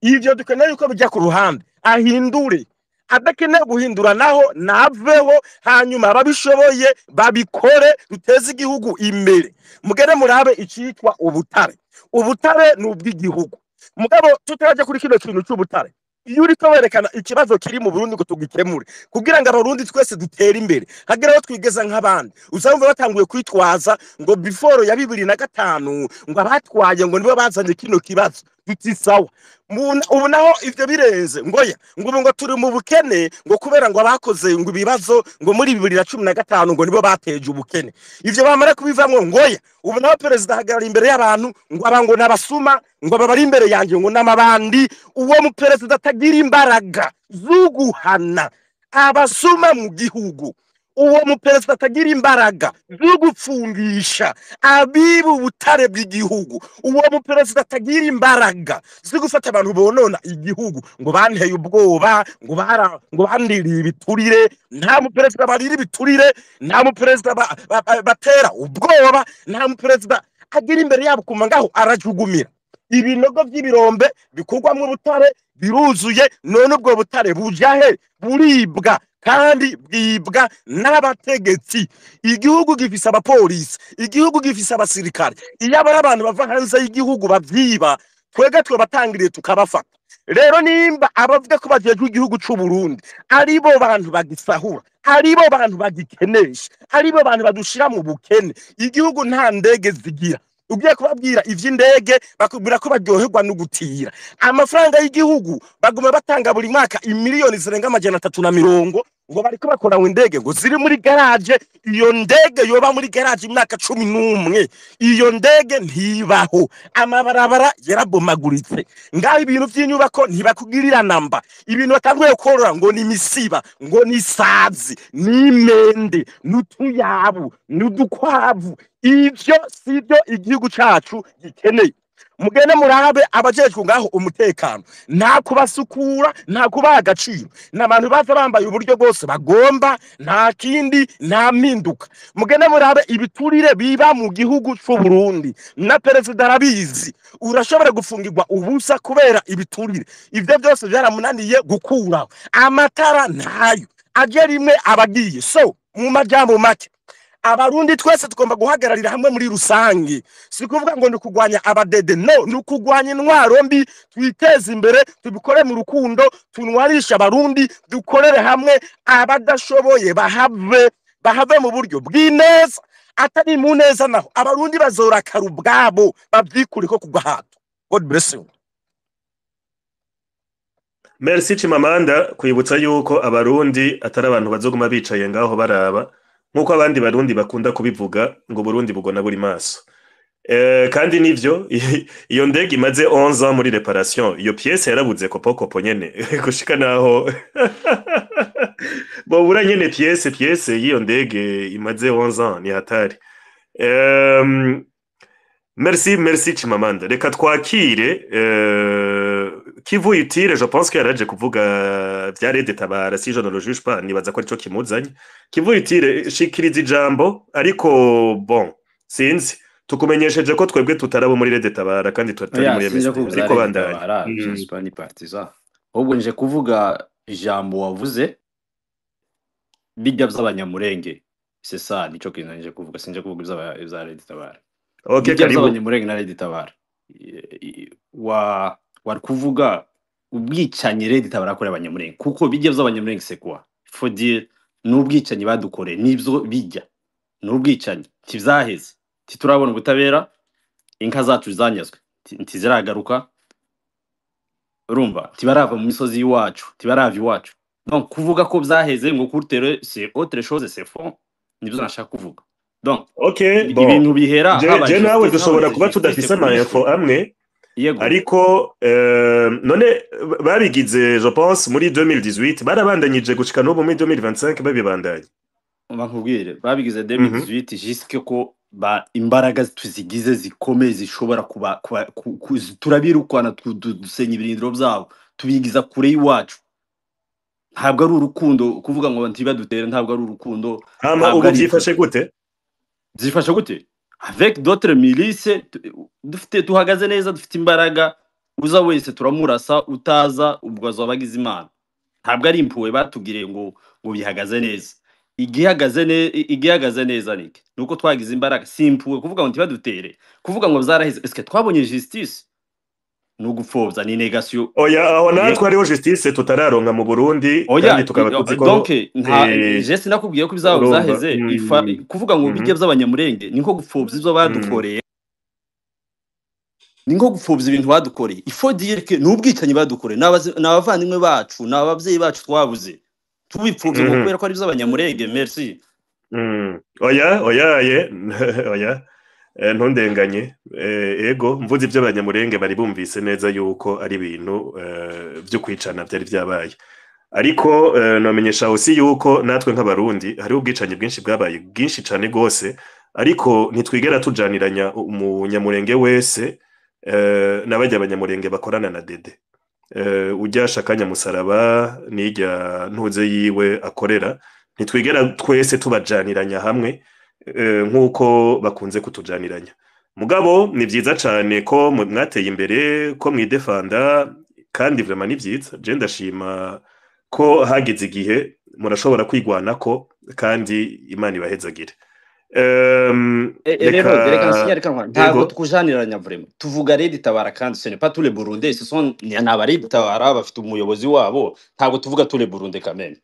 Ivyo dukeneye yuko bijya ku ruhande, ahindure. Adakeneye guhindura naho naveho, hanyuma ababishoboye babikore, duteze igihugu imbere. Mugere murabe icitwa ubutare. Ubutare ni ubw'igihugu. Mugabo tutaraja kuri kino kintu c'ubutare, iyo uriko werekana ikibazo kiri mu Burundi ngo tugikemure kugira ngo Abarundi twese dutere imbere, hagera aho twigeza nk'abandi, uzumva batanguye kwitwaza ngo before ya 2005 ngo abatwaye ngo nibo bazanye kino kibazo. Duti sawa. Ubu naho ivyo birenze, ngo ya ngo ubu ngo turi mu bukene ngo kubera ngo abakoze ngo ibibazo ngo muri 2015 ngo nibo bateje ubukene. Ivyo bamara kubivamwo, ngo ya ubu naho perezida ahagarara imbere y'abantu ngo aba ngo n'abasuma, ngo aba bari imbere yanjye ngo n'amabandi. Uwo mu perezida atagira imbaraga zuguhana abasuma mu gihugu, uwo mu perezida atagira imbaraga zo gupfungisha abiba ubutare bw'igihugu, uwo mu perezida atagira imbaraga zo gufata abantu bonona igihugu ngo banteye ubwoba, ngo bandiriye ibiturire. Nta mu perezida barira ibiturire, nta mu perezida batera ubwoba, nta mu perezida agira imbere yabo kuma ngaho arajugumira. Ibinogo by'ibirombe bikorwamo ubutare biruzuye, none ubwo butare buja he? Buribwa, kandi bwibwa n'abategetsi. Igihugu gifise abapolisi, igihugu gifise abasirikare. Iyo abari abantu bava hanze y'igihugu bavyiba, twebwe twabatangiriye tukabafata. Rero nimba abavuga ko bajejwe igihugu c'u Burundi aribo bantu bagisahura, aribo bantu bagikenesha, aribo bantu badushira mu bukene, igihugu nta ndege zigira. Ugiye kubabwira ivy'indege bakubwira ko baryoherwa no gutira amafaranga y'igihugu. Baguma batanga buri mwaka imiliyoni zirenga 350 ngo bariko bakora ngo indege ngo ziri muri garage. Iyo ndege yoba muri garage imyaka 11, iyo ndege ntibaho. Amabarabara yarabomaguritse ngaho, ibintu vy'inyubako ntibakugirira namba. Ibintu batanguye korora ngo ni misiba, ngo ni sazi, ni imende, n'utuyabu, n'udukwavu. Ivyo sivyo igihugu cacu gikeneye. Mugende murabe abajejwe ngaho umutekano, nta kubasukura, nta kubaha agaciro, n'abantu baza bambaye uburyo bwose bagomba, nta kindi, nta mpinduka. Mugende murabe ibiturire biba mu gihugu c'u Burundi, na perezida arabizi. Urashobora gufungirwa ubusa kubera ibiturire. Ivyo byose byaramunaniye gukuraho. Amatara ntayo aje, rimwe abagiye. So mu majambo make, Abarundi twese tugomba guhagararira hamwe muri rusange. Si kuvuga ngo ni ukugwanya abadede, no ni ukugwanya intwaro mbi. Twiteze imbere, tubikore mu rukundo, tunwarishe Abarundi, dukorere hamwe. Abadashoboye bahave, bahave mu buryo bw'ineza. Atari mu neza naho, Abarundi bazorakara ubwabo, babyikureko ku gahato. God bless you. Merci Chimamanda kwibutsa yuko Abarundi atari abantu bazoguma bicaye ngaho baraba, nkuko abandi Barundi bakunda kubivuga ngo Burundi bugona buri maso. Kandi nivyo, iyo ndege imaze 11 ans muri réparation, iyo pièce yarabuze kopo nyene gushika naho bobura nyene pièce y'iyo ndege imaze 11 ans, ni hatari. Merci, merci Chimamanda. Reka twakire Kivu Utile, je pense que yaraje kuvuga vya Red Tabara, si je ne le juge pas, nibaza ko arico kimuzanye. Kivu Utile, shikiriza ijambo, ariko bon, sinzi, tukumenyesheje ko twebwe tutarabo muri Red Tabara kandi tutari Oya, muri sinje MSD, kuvuga ariko Red bandanye. Tabara, je ne suis pas ni partisan. Ahubwo nje kuvuga ijambo wavuze bijya by'Abanyamurenge. C'est ça, nico kintu nje kuvuga, sinje kuvuga ibya Red Tabara. Okay, Bijya karibu. by'Abanyamurenge na Red Tabara. Wa wari kuvuga ubwicanyi Red Tabara yakorewe Abanyamurenge, kuko bijya by'Abanyamurenge, c'est quoi? Faut dire n'ubwicanyi badukoreye nibyo bijya. N'ubwicanyi ntivyaheze. Titurabona ubutabera, inka zacu zanyazwe ntiziragaruka. Urumva ntibarava mu misozi y'iwacu, ntibarava iwacu. Donc kuvuga ko vyaheze ngo kurtere, c'est autre chose, c'est faux. Nibyo nashaka kuvuga. Donc Okay, bon. ibintu bihera Je, habaye je nawe justice, dushobora habonetse kuba justice tudafise ama kuri info amwe. Yego. Ariko none babigize, je pense, muri 2018, barabandanyije gushika n'ubu muri 2025 babibandanye. Bakubwire, babigize 2018 jusque ko ba imbaraga tuzigize zikomeye zishobora kuba turabirukwana, dusenya ibirindiro byabo, tubigiza kure y'iwacu. Ntabwo ari urukundo kuvuga ngo ntibadutere, ntabwo ari urukundo. Hama ntabwo ubu ari vyifashe gute? Zifasha gute? Avec d'autres milices dufite, tuhagaze neza, dufite imbaraga. Uza wese turamurasa, utaza ubwo azoba agize Imana. Ntabwo ari impuhwe batugiriye ngo bihagaze neza. Igihagaze neza niki? Nuko twagize imbaraga. Si impuhwe kuvuga ngo ntibadutere, kuvuga ngo byaraheze. Est-ce twabonye justice? Ni ugupfobya, ni négation. Oya, aho natwe hariho justice tutararonka mu Burundi. Oya. Kandi tukaba tuzi ko Donc nta je sinakubwiye ko ibizaba urumva, byaheze. Ifa kuvuga ngo bijye by'Abanyamurenge ni nko gupfobya ibyo badukoreye, ni nko gupfobya ibintu badukoreye. Il faut dire que ni ubwicanyi badukoreye, ni abavandimwe bacu, ni ababyeyi bacu twabuze, tubipfobye ngo kubera ko ari iby'Abanyamurenge. Merci. Oya, oya, ye, oya. Ntundenganye. Ego, mvuze iby'Abanyamurenge bari bumvise neza yuko ari ibintu byo kwicana byari byabaye, ariko namenyesha aussi yuko natwe nk'Abarundi hariho ubwicanyi bwinshi bwabaye, bwinshi cane gose, ariko ntitwigera tujaniranya umunyamurenge wese n'abajya abanyamurenge bakorana na Dede, ujya shakanya musaraba n'ijya ntuze yiwe akorera. Ntitwigera twese tubajaniranya hamwe nk'uko bakunze kutujaniranya. Mugabo ni vyiza cane ko mwateye imbere, ko mwidefanda, kandi vraiment ni vyiza. Je ndashima ko hageze igihe murashobora kwigwanako, kandi Imana ibahezagire. Rero reka Reka nsinyare kanwa, ntabwo ego. Tukujaniranya vraiment, tuvuga Red Tabara, kandi ce n'est pas tous les Burundais, ce sont ni aba Red Tabara bafite umuyobozi wabo. Ntabwo tuvuga tous les Burundais quand même.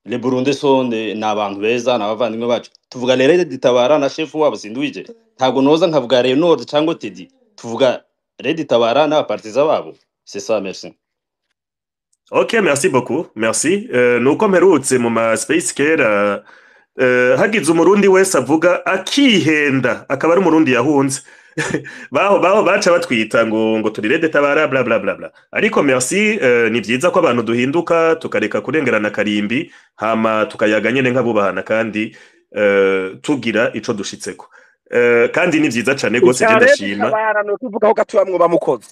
Les Burundais sont ni abantu beza, ni abavandimwe bacu. Tuvuga les Red Tabara na chef wabo Sinduwije. Ntabwo noza nkavuga Renaud cyangwa Teddy, tuvuga Red Tabara n'abapartisans babo. C'est ça, merci. Ok, merci beaucoup, merci. Nuko mperutse mu ma space kera, hagize Umurundi wese avuga akihenda akaba ari Umurundi yahunze, baho baho baca batwita ngo turi Red Tabara, bla bla bla bla. Ariko merci, ni vyiza ko abantu duhinduka, tukareka kurengerana karimbi, hama tukayaga nyene nk'abubahana, kandi tugira ico dushitseko. Kandi ni vyiza cane gose, je Icya Red ndashima. Tabara ni ukuvugaho gatoya mwoba mukoze.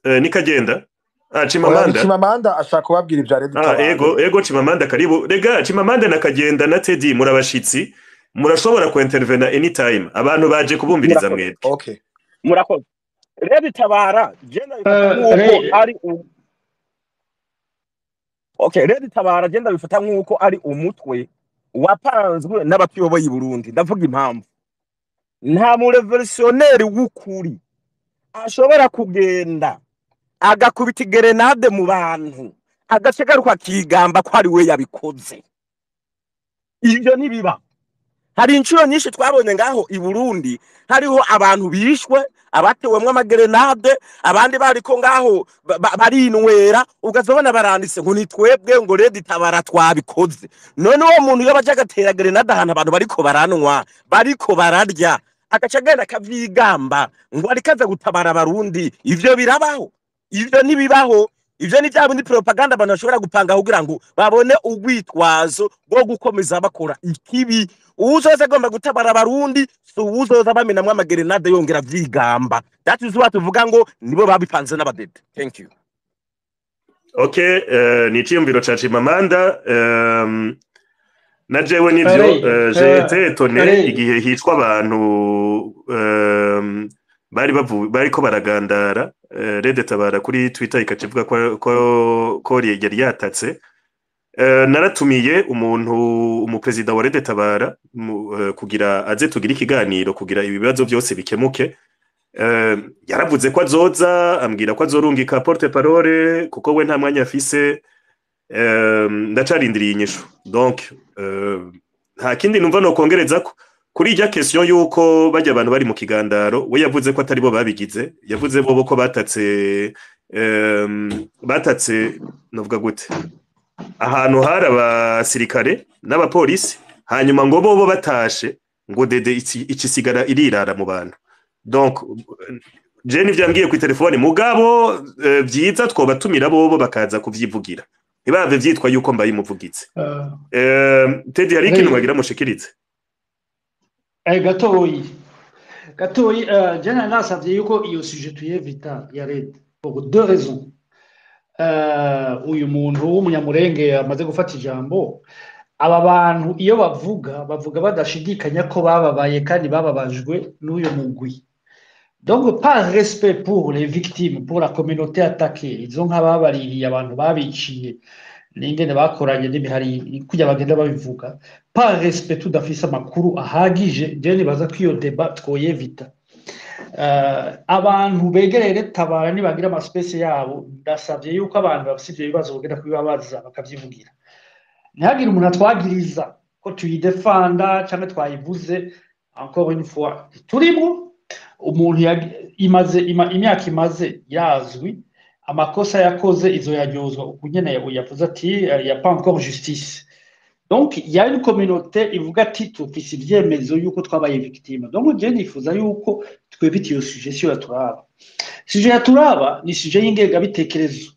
Nikagenda Oya, ni Chimamanda. Chimamanda ashaka kubabwira ibya Red Tabara. Ego, ego, Chimamanda, karibu. Rega Chimamanda na Kagenda na Teddy, murabashitsi, murashobora kuintervena anytime. Abantu baje kubumviriza Murakoze. mwebwe. Okay. Murakoze. Red Tabara je ndabifata nk'uko ari okay, Red Tabara je ndabifata nk'uko ari umutwe wapanzwe n'abatuyoboye i Burundi. Ndavuga impamvu: nta murévolutionnaire w'ukuri ashobora kugenda agakubita igerenade mu bantu, agace garuka akigamba ko ari we yabikoze. Ibyo ntibiba. Hari inshuro nyinshi twabonye ngaho i Burundi hariho abantu bishwe, abatewemwo amagerenade, abandi bariko ngaho barinwera, ukazobona baranditse ngo ni twebwe, ngo Red Tabara twabikoze. None uwo muntu iyo baje agatera gerenade ahantu abantu bariko baranwa, bariko bararya, agaca agenda akavyigamba ngo ariko aza gutabara Abarundi, ivyo birabaho? Ivyo ntibibaho. Ivyo ni bya bindi propaganda abantu bashobora gupanga kugira ngo babone urwitwazo rwo gukomeza bakora ikibi. Uwuzoza agomba gutabara Abarundi si uwuzoza bamenamwo amagerenade yongera avyigamba. That is what tuvuga ngo nibo babipanze n'abadede. Thank you. Okay, ni iciyumviro ca Chimamanda. Na jewe nivyo, Allez, j'ai été étonné allez. igihe hicwa abantu bari bariko baragandara, Red Tabara kuri Twitter ikaca ivuga ko yari yatatse. Naratumiye umuntu, umuperezida wa Red Tabara, kugira aze tugire ikiganiro kugira ibibazo byose bikemuke. Yaravuze ko azoza, ambwira ko azorungika porte parole kuko we nta mwanya afise. Ndacarindiriye inyishu. Donc nta kindi numva no kongereza ko kuri irya question yuko bajya abantu bari mu kigandaro. We yavuze ko atari bo babigize, yavuze bo ko batatse, batatse novuga gute, ahantu hari abasirikare n'abapolisi, hanyuma ngo bobo batashe, ngo dede ikisigara irirara mu bantu. Donc Je nivyambwiye ku telefone, mugabo vyiza twobatumira bobo bakaza kuvyivugira, ntibave vyitwa yuko mbaye umuvugizi. Teddy, hari ikintu mwagira mushikirize? Gatoyi gatoyi, je nari nasavye yuko iyo sujet tuyevita ya RED pour deux raisons. Uyu muntu w'Umunyamurenge amaze gufata ijambo, aba bantu iyo bavuga, bavuga badashidikanya ko bababaye kandi bababajwe n'uyu mugwi. Donc par respect pour les victimes, pour la communauté attaquée, izo nk'ababaririye abantu babiciye n'ingene bakoranye n'imihari kujya bagenda babivuga, par respect, tudafise amakuru ahagije, je nibaza ko iyo débat twoyevita. Abantu begereye Tabara nibagira ama spaces yabo, ndasavye yuko abantu bafise ivyo bibazo bogenda kubibabaza bakavyivugira, ntihagire umuntu atwagiriza ko tuyidefanda canke twayivuze. Encore une fois, turimwo umuntu imaze imyaka imaze yazwi, amakosa yakoze izo yaryozwa uku nyene yavuze ati y a pas encore justice. Donc il y a une communauté ivuga ati tufise ivyemezo yuko twabaye victime. Donc je nifuza yuko twevita iyo sujet. Siyo yaturaba. Sujet yaturaba ni sujet y'ingengabitekerezo,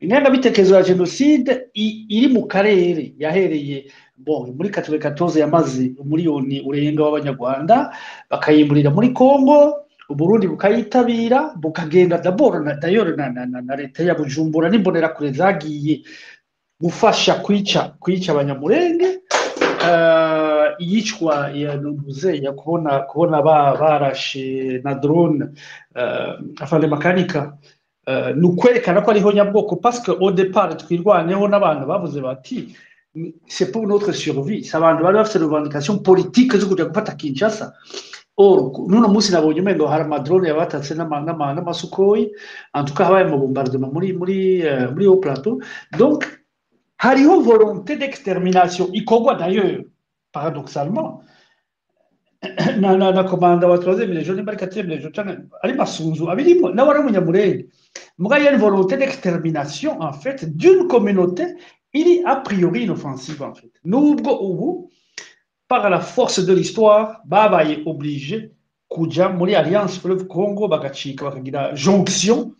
ingengabitekerezo ya génocide iri mu karere yahereye, bon, muri 94, yamaze umuriyoni urenga w'Abanyarwanda, bakayimburira muri Congo, Uburundi bukayitabira, bukagenda d'abord na d'ailleurs na leta ya Bujumbura n'Imbonerakure zagiye gufasha kwica Abanyamurenge. Iyicwa ya ntuze ya kubona barashe na drone afande Makanika, ni ukwerekana ko ariho nyabwoko, parce que au départ Twirwaneho n'abantu bavuze bati c'est pour notre survie. Si abantu bari bafite revendication politique zo kuja gufata Kinshasa. Or n'uno munsi nabonye umengo hari ama drones yabatatse n'ama Sukhoi. En tout cas habaye mu bombardement muri haut plateau. Donc hariho volonté d'extermination ikorwa d'ailleurs paradoxalement na commandant wa troisième légion, nimba ari quatrième légion canke ari Masunzu abirimo, nawe ari Umunyamurenge. Muga il y a une volonté d'extermination en fait d'une communauté iri a priori inoffensive en fait, nubwo ubu par la force de l'histoire babaye obligé kuja muri Alliance Fleuve Congo, bagacika bakagira jonction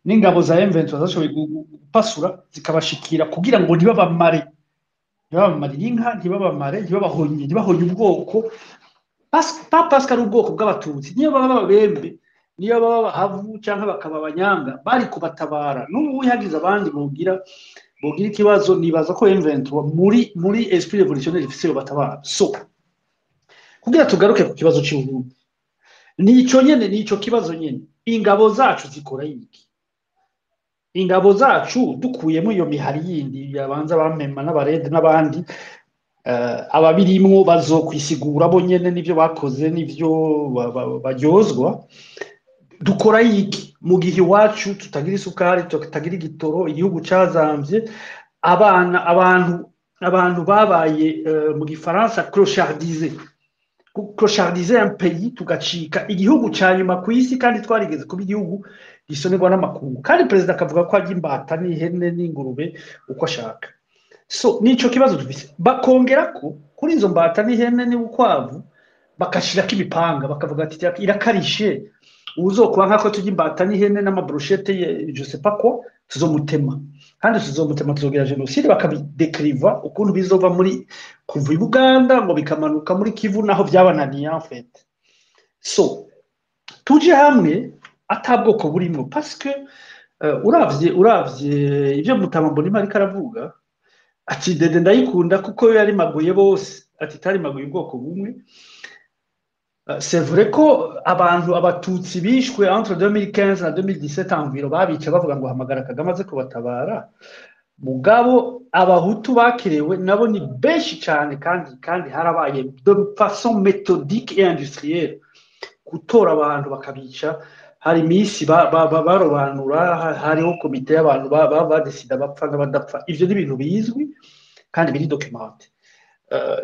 n'ingabo za M23 zashoboye gupasura zikabashikira kugira ngo ntibabamare, ntibabamarire inka, ntibabamare, ntibabahonye, ntibahonye ubwoko. Pas parce que ari ubwoko bw'Abatutsi, niyo baba Ababembe, niyo baba Abahavu cyangwa bakaba Abanyanga, bari kubatabara. N'ubu hagize abandi bogira ikibazo, nibaza ko M23 muri esprit révolutionnaire ifise yo batabara. So kugira tugaruke ku kibazo cy'Uburundi, nico nyene, nico kibazo nyene: ingabo zacu zikora iki? Ingabo zacu, dukuyemo iyo mihari yindi yabanza bamema n'abarede n'abandi, ababirimwo bazokwisigura bo nyene n'ivyo bakoze n'ivyo baryozwa, dukora iki mu gihe iwacu tutagira isukari, tutagira igitoro, igihugu cazamvye, abana, abantu babaye, mu gifaransa clochardisé, clochardiser un pays, tugacika igihugu ca nyuma ku isi kandi twarigeze kuba igihugu gisonerwa n'amakungu, kandi perezida akavuga ko arya imbata n'ihene n'ingurube uko ashaka? So nico kibazo dufise. Bakongera ko kuri izo mbata n'ihene n'ubukwavu bakashirako imipanga, bakavuga ati irakarishe, uzokuba nk'ako turya imbata n'ihene n'ama brochettes je sais pas quoi, tuzomutema kandi tuzomutema, tuzogira génocide. Bakabidekriva ukuntu bizova muri kuva i Buganda ngo bikamanuka muri Kivu, naho byabananiye en fait. So tuje hamwe ata bwoko burimo, parce que uravye ibyo Mutama Mbonimpa ariko aravuga ati dede ndayikunda kuko yo yarimaguye bose, ati itarimaguye ubwoko bumwe. C'est vrai ko abantu Abatutsi bishwe entre 2015 na 2017 environ, babica bavuga ngo hamagara Kagame aze kubatabara. Mugabo Abahutu bakirewe nabo ni benshi cyane, kandi harabaye de façon méthodique et industrielle gutora abantu bakabica. Hari iminsi barobanura, hariho komite y'abantu badesida bapfa n'abadapfa. Ivyo ni ibintu bizwi kandi biri documenté.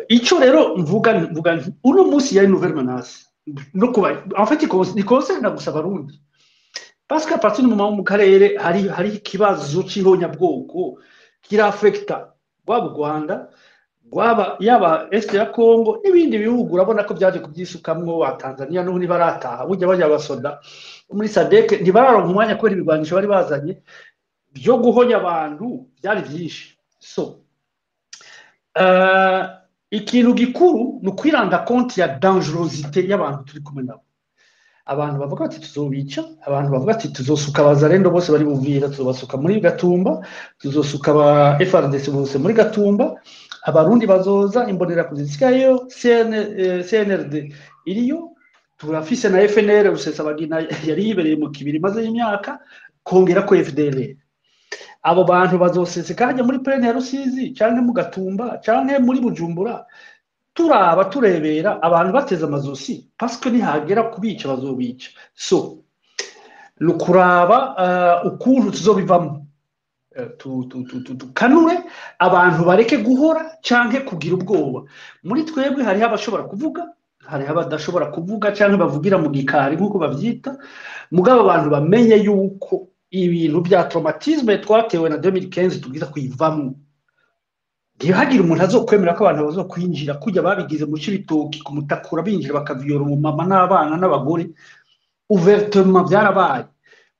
Ico rero mvuga nti uno munsi yari nouvelle menace no kuba en fait ni concerne gusa Abarundi, parce qu'à partir du moment mu karere hari ikibazo c'ihonyabwoko kirafekta rwaba u Rwanda. Rwaba yaba Est ya Congo n'ibindi bihugu, urabona ko byaje kubyisukamwo wa Tanzania, n'ubu ntibarataha. Burya bajya basoda muri SADC ntibararonka umwanya kubera ibigwanisho bari bazanye byo guhonya abantu byari byinshi. So ikintu gikuru ni ukwiranda compte ya dangerosité y'abantu turi kumwe nabo. Abantu bavuga bati tuzobica, abantu bavuga ati tuzosuka abazarendo bose bari Buvira, tuzobasuka muri Gatumba, tuzosuka aba FARDC bose muri Gatumba, abarundi bazoza, imbonera kuzisigayo, CN, CNRD iriyo, turafise na FNL, Rusesabagina yari yibereye mu kibiri maze y'imyaka, kongera ko FDLR. Abo bantu bazoseseka hajya muri plaine ya Rusizi canke mu Gatumba canke muri Bujumbura, turaba turebera abantu bateze amazosi, parce que nihagera kubica bazobica. So ni ukuraba ukuntu tuzobivamo. Tukanure abantu bareke guhora canke kugira ubwoba. Muri twebwe hariho abashobora kuvuga, hariho abadashobora kuvuga canke bavugira mu gikari nk'uko bavyita. Mugabo abantu bamenye yuko ibintu bya traumatisme twatewe na 2015 tubwiza kuyivamwo. Ntihagire umuntu azokwemera ko abantu bazokwinjira kujya babigize mu Cibitoki, kumutakura, binjira bakaviyora umumama n'abana n'abagore ouvertement. Byarabaye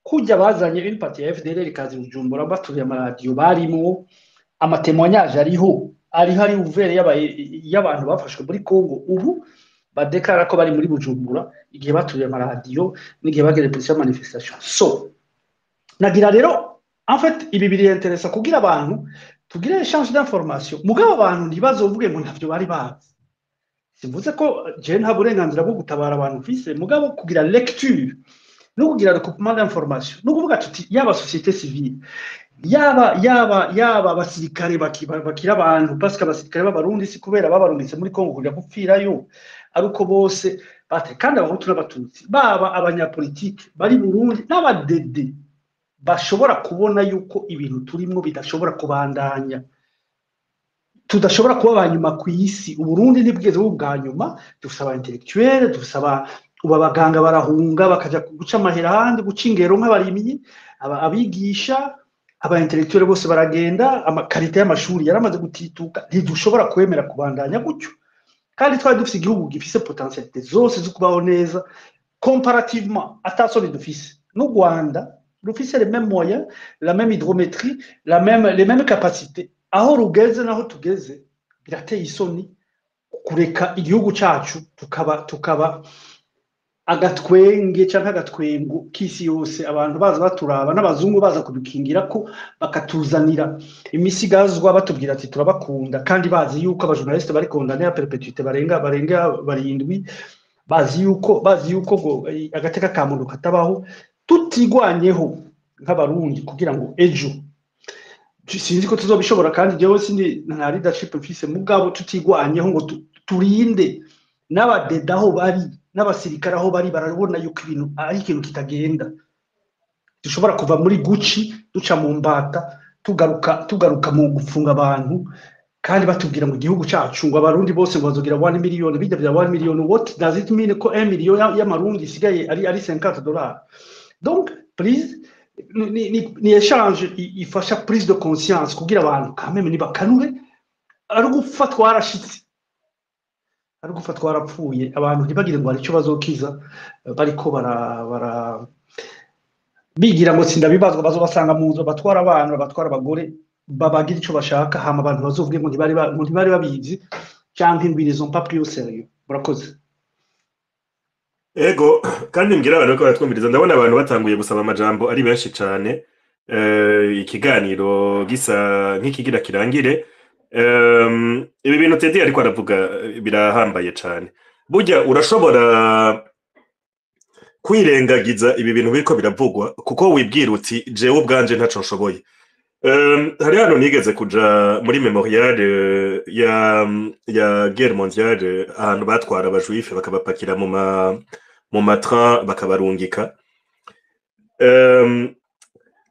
kujya bazanye une partie ya FDLR ikaza i Bujumbura, baturiye amaradiyo barimwo, ama témoignages ariho, ariho ari ouvert, y'abantu bafashwe muri Congo ubu badeklara ko bari muri Bujumbura igihe baturiye amaradiyo n'igihe bagere polisi manifestation. So nagira rero, en fait, ibi biri intéressant kugira abantu tugire échange d'information, mugabo abantu ntibazovuge ngo ntavyo bari bazi. Simvuze ko je nta burenganzira bwo gutabara abantu mfise, mugabo kugira lecture no kugira recoupement d'information, no kuvuga tuti yaba société civile, yaba abasirikare bakira abantu, parce que abasirikare b'abarundi si kubera babarungitse muri Congo kuja gupfirayo ari uko bose bate, kandi abahutu n'abatutsi, baba abanyapolitike bari Burundi n'abadede bashobora kubona yuko ibintu turimwo bidashobora kubandanya, tudashobora kuba ba nyuma ku isi. Uburundi ntibwigeze buba ubwa nyuma. Dufise aba intellectuel, dufise aba ubu abaganga barahunga bakaja guca amahera ahandi, guca ingero nk'abarimyi, abigisha, aba intellectuel bose baragenda, ama qualité y'amashuri yaramaze gutituka. Ntidushobora kwemera kubandanya gutyo, kandi twari dufise igihugu gifise potentialité zose zo kubaho neza comparativement, atasoni dufise n'u Rwanda rufise les mêmes moyens, la même hydrométrie, la même les mêmes capacités. Aho rugeze naho tugeze birateye isoni kureka igihugu cacu tukaba agatwenge canke agatwengo k'isi yose, abantu baza baturaba, n'abazungu baza kudukingira ko bakatuzanira imisigazwa, batubwira ati turabakunda, kandi bazi yuko aba journalistes bari condamnés à perpétuité barenga barindwi, bazi yuko ngo agateka ka muntu katabaho. Tutigwanyeho nk'abarundi kugira ngo ejo, sinzi ko tuzobishobora, kandi jewe sindi nta leadership mfise, mugabo tutigwanyeho ngo turinde n'abadeda aho bari n'abasirikare aho bari, barabona yuko ibintu ari ikintu kitagenda. Dushobora kuva muri guci duca mu mbata, tugaruka mu gufunga abantu, kandi batubwira ngo igihugu cacu, ngo abarundi bose ngo bazogira 1 million. Bijya bya 1 million, what does it mean ko 1 million y'amarundi isigaye ari $50? Donc please, ni échange ifasha prise de conscience kugira abantu quand même nibakanure. Ari gupfa twarashitse, ari gupfa twarapfuye. Abantu ntibagire ngo hari icyo bazokiza bariko bara bigira ngo sindabibazwa. Bazobasanga mu nzu, batwara abana, batwara abagore, babagira ico bashaka, hama abantu bazovuge ngo ntibari babizi canke ngo ils ont pas pris au sérieux. Murakoze. Ego, kandi mbwira abantu ko baratwumviriza, ndabona abantu batanguye gusaba amajambo ari benshi cane. Ikiganiro gisa nk'ikigira kirangire. Ibi bintu Teddy ariko aravuga birahambaye cane. Burya urashobora kwirengagiza ibi bintu biriko biravugwa kuko wibwira uti jewe ubwanje ntaco nshoboye. Hari hano nigeze kuja muri mémorial ya guerre mondiale, ahantu batwara aba juifs bakabapakira mu ma train bakabarungika.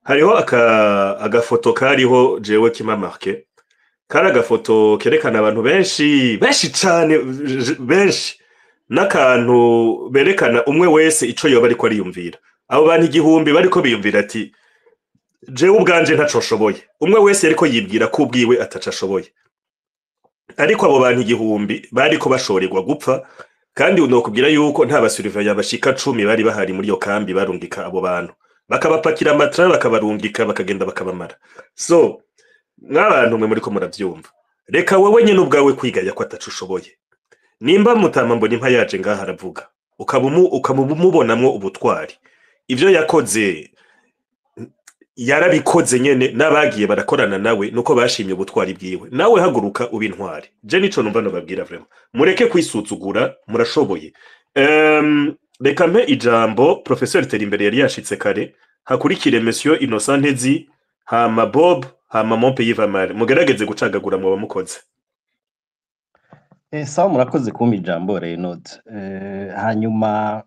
Hariho agafoto kariho jewe qui m'a marqué, kari agafoto kerekana abantu benshi benshi cane, benshi, n'akantu berekana umwe wese ico yoba ariko ariyumvira. Abo bantu 1000 bariko biyumvira ati jewe ubwanje ntaco nshoboye. Umwe wese yariko yibwira ko ubwiwe ataco ashoboye. Ariko abo bantu 1000 bariko bashorerwa gupfa, kandi nokubwira yuko nta ba surveillants bashika 10 bari bahari muri iyo kambi. Barungika abo bantu, bakabapakira amatra, bakabarungika, bakagenda bakabamara. So mw'abantu mwe muriko muravyumva, reka wewe nyene ubwawe kwigaya ko ataco ushoboye. Nimba Mutama Mbona impa yaje ngaha aravuga, ukaba umubonamwo ubutwari, ivyo yakoze yarabikoze nyene, n'abagiye barakorana nawe nuko bashimye ubutwari bwiwe. Nawe haguruka uba intwari. Je nico numva nobabwira vraiment, mureke kwisuzugura, murashoboye. Reka mpe ijambo Professeur Terimbere yari yashitse kare, hakurikire Monsieur Innocent Ntezi, hama Bob, hama Mon Pays va mal. Mugerageze gucagagura, mwoba mukoze. Sawa, murakoze kumpa ijambo, Renaud. Hanyuma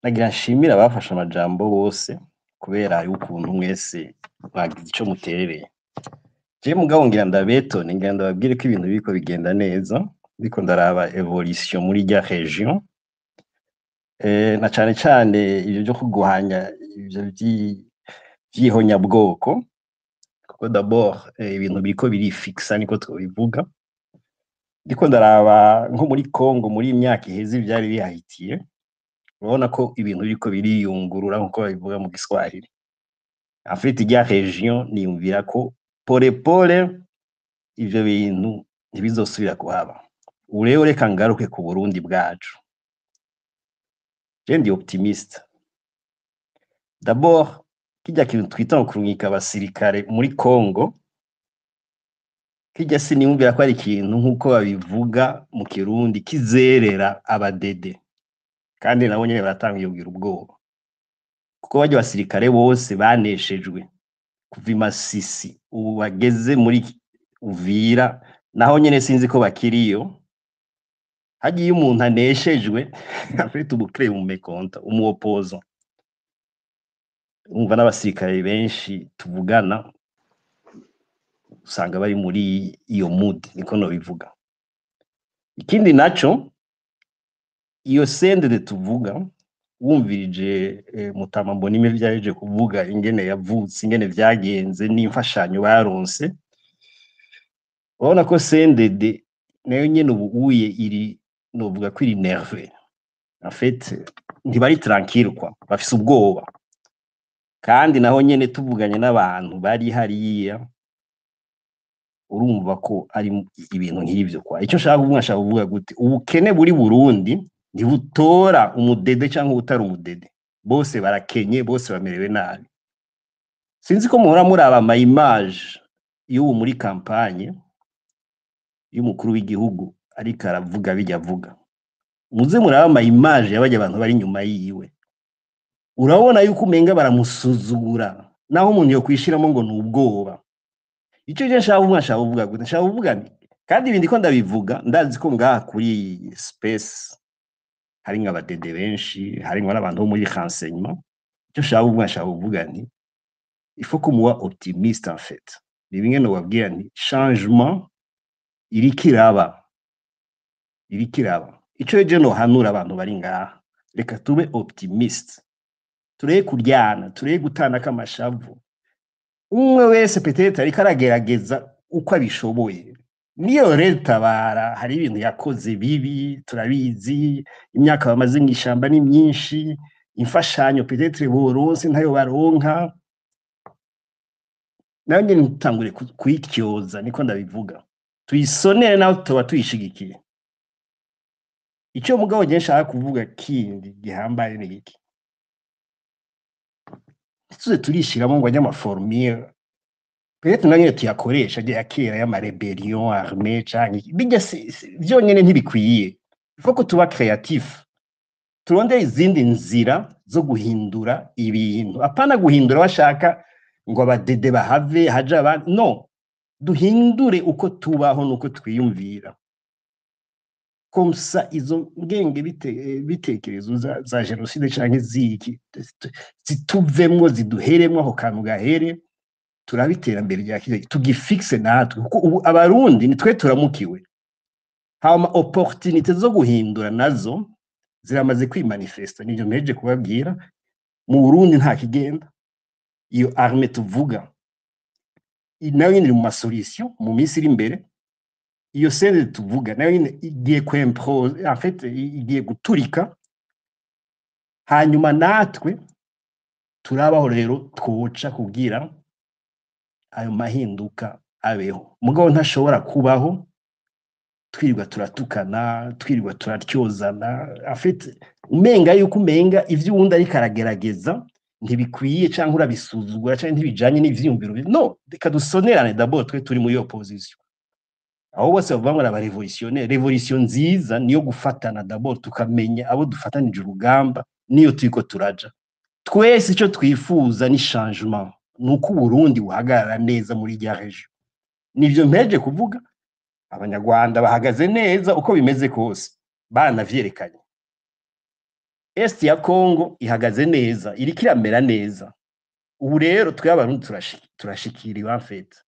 nagira nshimire abafashe amajambo bose kubera y'ukuntu mwese mwagize ico muterereye. Je mugabo ngira ndabetone, ngira ndababwire ko ibintu biriko bigenda neza, ndiko ndaraba évolution muri rya région. Na cane cane ivyo vyo kuguhanya ivyo vy'ihonyabwoko, kuko d'abord ibintu biriko birifixa, niko twobivuga. Ndiko ndaraba nko muri Congo muri iyi myaka iheze ivyari bihahitiye, urabona ko ibintu biriko biriyungurura, nkuko babivuga mu Giswahili. En fait, irya région niyumvira ko pole pole ivyo bintu ntibizosubira kuhaba. Ubu rero reka ngaruke ku Burundi bwacu. Je ndi optimiste. D'abord, kirya kintu twita ngo kurungika abasirikare muri Congo, kirya siniyumvira ko ari ikintu, nk'uko babivuga mu Kirundi, kizerera abadede, kandi nabo nyene baratanguye kugira ubwoba, kuko barya basirikare bose baneshejwe kuva i Masisi ubu bageze muri Uvira, naho nyene sinzi ko bakiriyo. Hagiye umuntu aneshejwe, afite ubukire mu mécontent, umu opposant, umva n'abasirikare benshi tuvugana usanga bari muri iyo mood, niko nobivuga. Ikindi naco, iyo CNDD tuvuga, wumvirije Mutama Mbonime vyaje kuvuga ingene yavutse, ingene vyagenze n'imfashanyo baronse, urabona ko CNDD nayo nyene ubu uye iri, novuga ko iri nerveux en fait, ntibari tranquille quoi, bafise ubwoba. Kandi naho nyene tuvuganye n'abantu bari hariya, urumva ko ari ibintu nk'ivyo kwa. Icyo nshaka kuvuga, nshaka kuvuga gute: ubukene buri Burundi ntibutora umudede cyangwa utari umudede, bose barakenye, bose bamerewe nabi. Sinzi ko muhora muraba ama image y'ubu muri campagne y'umukuru w'igihugu, ariko aravuga bijya avuga. Muze muraba ama image y'abajya abantu bari inyuma yiwe, urabona yuko umenga baramusuzugura, naho umuntu yokwishiramo ngo ni ubwoba. Icyo je nshaka kuvuga, nshaka kuvuga gute? Nshaka kuvuga nti, kandi ibi ndiko ndabivuga ndazi ko ngaha kuri space hari nk'abadede benshi, harimwo n'abantu bo muri renseignement. Icyo nshaka kuvuga, nshaka kuvuga nti il faut ko muba optimiste en fait. Ni bimwe nobabwira nti changement iriko iraba, iriko iraba. Ico je nohanura abantu bari ngaha, reka tube optimiste, tureke kuryana, tureke gutanako amashavu. Umwe wese peut-être ariko aragerageza uko abishoboye. Niyo Red Tabara hari ibintu yakoze bibi, turabizi, imyaka bamaze mw'ishamba ni myinshi, imfashanyo peut-être boronse ntayo baronka, nayo nyene ntitangure kuyityoza, niko ndabivuga, tuyisonere naho tuba tuyishigikiye. Icyo mugabo ngiye nshaka kuvuga kindi gihambaye ni iki: ntituze turishiramo ngo ajye ama formules peut-être nayo nyene tuyakoresha ya kera y'ama rébellion armée canke iki. Bijya vyonyene ntibikwiye, il faut ko tuba créatif, turondere izindi nzira zo guhindura ibintu, apana guhindura bashaka ngo abadede bahave haje abandi. No duhindure uko tubaho nuko twiyumvira, comme ça izo ngenge bitekerezo za génocide canke ziki zituvemwo, ziduheremwo, ako kantu gahere, turabe iterambere rya kije tugifixe natwe, kuko ubu Abarundi nitwe turamukiwe. Hama opportunité zo guhindura nazo ziramaze kwimanifesta, nivyo mpejeje kubabwira. Mu Burundi nta kigenda. Iyo armée tuvuga nayo nyene iri mu ma solution mu minsi iri imbere. Iyo CNDD tuvuga nayo nyine igiye kw'imploser, en fait igiye guturika. Hanyuma natwe turabaho rero, twoca kugira ayo mahinduka abeho. Mugabo ntashobora kubaho twirirwa turatukana, twirirwa turatyozana, en fait umenga yuko umenga ivyo uwundi ariko aragerageza ntibikwiye, canke urabisuzugura, canke ntibijanye n'ivyiyumviro. No reka dusonerane d'abord twe turi muri opposition, aho bose bavuga ngo aba révolutionnaire. Révolution nziza niyo gufatana d'abord, tukamenya abo dufatanije urugamba niyo turiko turaja. Twese icyo twifuza ni changement, ni uko Uburundi buhagarara neza muri rya région. Nivyo mpeje kuvuga. Abanyarwanda bahagaze neza uko bimeze kose, baranavyerekanye. Est ya Congo ihagaze neza, iriko iramera neza. Ubu rero twe Abarundi turashikiriwe, en fait.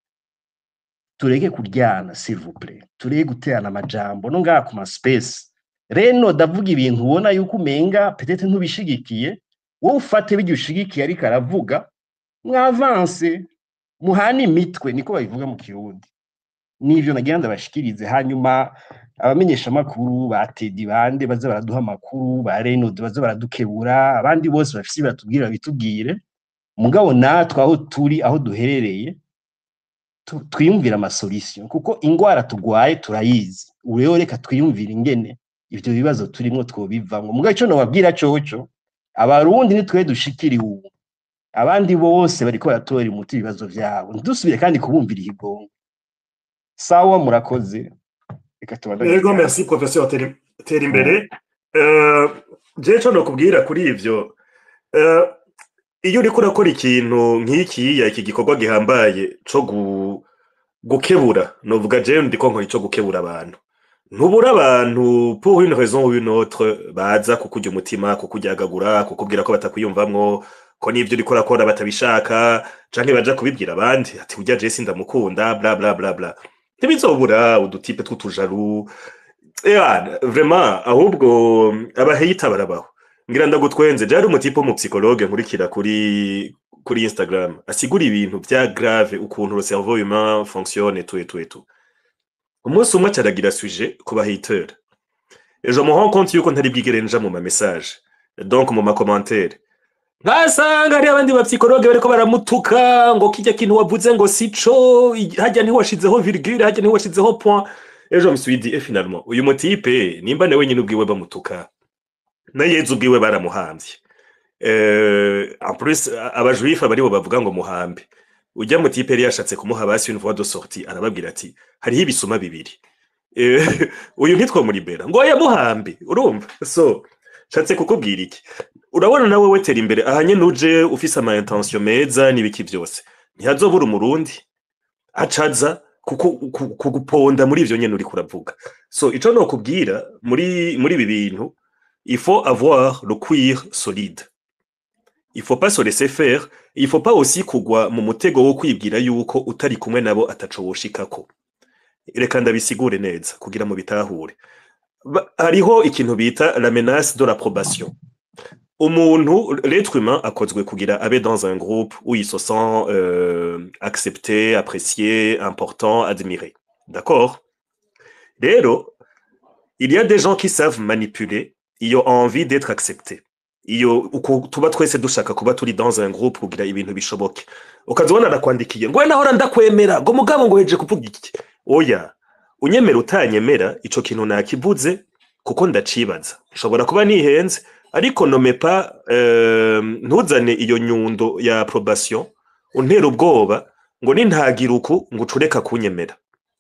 Tureke kuryana, s'il vous plaît, tureke guterana amajambo no ngaha ku ma space. Reno ndavuga ibintu ubona yuko umenga peut-être ntubishigikiye, wowe ufate bijya ushigikiye ariko aravuga, mwavanse muhane imitwe, niko babivuga mu Kirundi. Nivyo nagira ndabashikirize. Hanyuma abamenyesha amakuru ba Tedi bande baza baraduha amakuru, ba Renaud baza baradukebura, abandi bose bafise batubwira babitubwire. Mugabo natwe aho turi, aho duherereye, twiyumvire ama solution, kuko ingwara tugwaye turayizi. Ubu rero reka twiyumvire ingene ivyo bibazo turimwo twobivamwo. Mugabo ico nobabwira coco, Abarundi ni twe dushikiriwe ubu, abandi bose bariko baratora umuti ibibazo vyabo. Ntidusubire kandi kubumvira ikigongo. Sawa, murakoze, reka tubandanye Yego, ikiganiro. Merci professeur Tera imbere. Je ico nokubwira kuri ivyo, iyo uriko urakora ikintu nk'ikiya, iki gikorwa gihambaye co gukebura, novuga jewe ndiko nkora ico gukebura abantu, ntubura abantu pour une raison ou une autre baza kukurya umutima, kukuryagagura, kukubwira ko batakwiyumvamwo, ko n'ivyo uriko urakora batabishaka, canke baja kubibwira abandi ati: "Urya je sindamukunda", bla bla bla bla. Ntibizobura udu type tw'utujaru. Ewana, vraiment, ahubwo abaheyita barabaho. Ngira ndagutwenze, jari umu type w'umu psychologue nkurikira kuri Instagram, asigura ibintu vya grave, ukuntu le cerveau humain fonctionne et tout et tout et tout. Umunsi umwe acaragira sujet ku ba hater, et je me rends compte yuko ntari bwigere nja mu ma message, donc mu ma commentaire, nkasanga hari abandi ba psychologue bariko baramutuka ngo kirya kintu wavuze ngo sico, harya ntiwashizeho virgule, harya ntiwashizeho point. Et je me suis dit: "Et finalement uyu mu type, nimba nawe nyine ubwiwe bamutuka, na Yezu ubwiwe baramuhamvye." En plus aba juif baribo bavuga ngo muhambe ujya mu type. Yari yashatse kumuha basi une voie de sortie, arababwira ati: "Hariho ibisuma bibiri. Uyu ntitwomuribera ngo yamuhambe." Urumva, so nshatse kukubwira iki? Urabona nawe wetera imbere ahanye nuje ufise ama intention meza n'ibiki byose, ntihazobura Umurundi acaza kuguponda muri ivyo nyene uriko uravuga. So ico nokubwira muri ibi bintu, il faut avoir le cuir solide, il faut pas se laisser faire, il faut pas aussi kugwa mu mutego wo kwibwira yuko utari kumwe nabo ataco woshikako. Reka ndabisigure neza kugira mu bitahure. Hariho ikintu bita la menace de l'approbation. Umuntu, l'être humain akozwe kugira abe dans un groupe où il se sent accepté, apprécié, important, admiré, d'accord? Rero il y a des gens qui savent manipuler iyo envie d'être accepté, iyo uko tuba twese dushaka kuba turi dans un groupe kugira ibintu bishoboke. Ukaza ubona arakwandikiye ngo: "Nahora ndakwemera", ngo mugabo ngo heje kuvuga iki. Oya, unyemera utanyemera, ico kintu nakivuze kuko ndacibaza. Nshobora kuba nihenze, ariko nome pas ntuzane iyo nyundo ya approbation untera ubwoba ngo nintagira uku ngo ucureka kunyemera.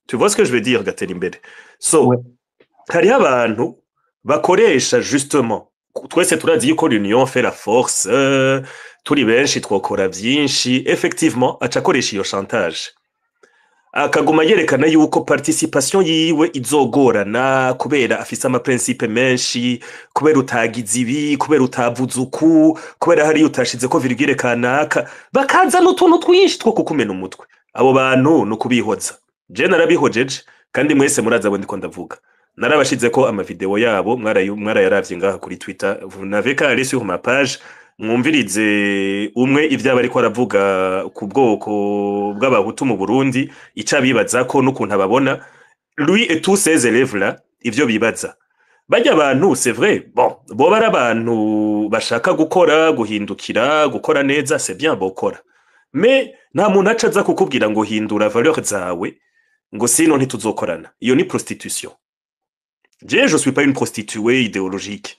Tu vois ce que je veux dire, gatera imbere? So Ouais. hariho abantu bakoresha justement, twese turazi yuko l'union fait la force, turi benshi twokora vyinshi. Effectivement, aca akoresha iyo chantage, akaguma yerekana yuko participation yiwe izogorana kubera afise ama principe menshi, kubera utagize ibi, kubera utavuze uku, kubera hariya utashizeko virgule kanaka, bakazana utuntu twinshi two kukumena umutwe. Abo bantu ni ukubihoza. Je narabihojeje, kandi mwese murazi abo ndiko ndavuga. Narabashizeko ama vidéo yabo, mwarayaravye ngaha kuri Twitter. Vous n'avez qu'à aller sur ma page, mwumvirize umwe ivyo aba ariko aravuga ku bwoko bw'Abahutu mu Burundi, ico abibazako n'ukuntu ababona. Lui et tous ses élèves là, ivyo bibaza bajya abantu, c'est vrai, bon, boba ari abantu bashaka gukora, guhindukira, gukora neza, c'est bien, bokora, mais nta muntu aca aza kukubwira ngo hindura valeur zawe ngo sinon ntituzokorana. Iyo ni prostitution. Je suis pas une prostituée idéologique.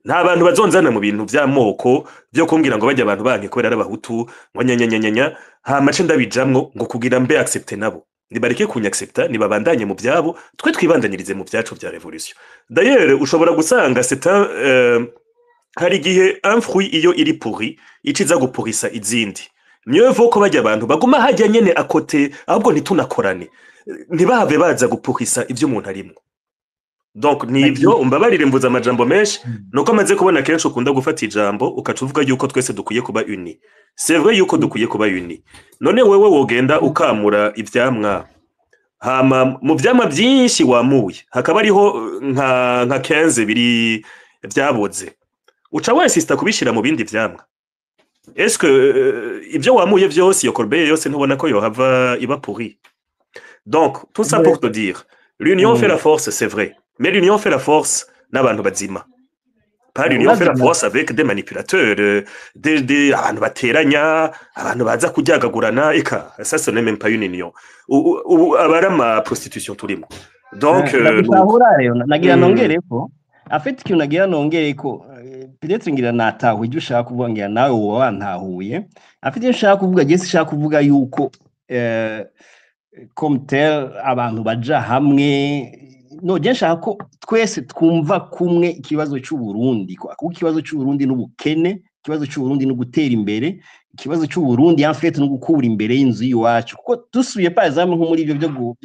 Nta bantu bazonzana mu bintu vy'amoko vyo kumbwira ngo bajya abantu banke kubera ari abahutu, ngo nyanyanyanya, hama ce ndabijamwo ngo kugira mbe accepté nabo. Nibareke kunyaccepta, nibabandanye mu vyabo, twe twibandanyirize mu vyacu vya révolution. D'ailleurs, ushobora gusanga c'est un hari igihe un fruit iyo iri pourri ica iza gupurisa izindi. Mieux vaut ko bajya abantu baguma hajya nyene à côté, ahubwo ntitunakorane, ntibahave baza gupurisa ivyo umuntu arimwo. Donc nivyo, umbabarire mvuze amajambo menshi, nuko maze kubona kenshi ukunda gufata ijambo ukaca uvuga yuko twese dukwiye kuba unis. C'est vrai yuko dukwiye kuba unis. None wewe wogenda ukamura ivyamwa, hama mu vyamwa vyinshi wamuye hakaba hariho nka 15 biri vyaboze, uca wensista kubishira mu bindi vyamwa? Est-ce que ivyo wamuye vyose, iyo corbeille yose, ntubona ko yohava iba pourri? Donc tout ça pour te dire, l'union fait la force, c'est vrai, mais l'union fait la force n'abantu bazima, pas l'union fait la force avec des manipulateurs, des abantu bateranya, abantu baza kuryagagurana. Eka, ça ce n'est même pas une union. Ubu aba ari ama prostitution turimo. Donc nuko. Ndagutahura rero, nagira nongereko, afite ikintu nagira nongereko, peut-être ngira natahuye ibyo ushaka kuvuga, ngira nawe woba wantahuye. Afite icyo nshaka kuvuga, je sinshaka kuvuga yuko comme tel abantu baja hamwe. No, je nshaka ko twese twumva kumwe ikibazo cy'u Burundi, kuko ikibazo cy'u Burundi n'ubukene, ikibazo cy'u Burundi no gutera imbere, ikibazo cy'u Burundi en fait no gukura imbere y'inzu y'iwacu. Kuko dusubiye par exemple nko muri ibyo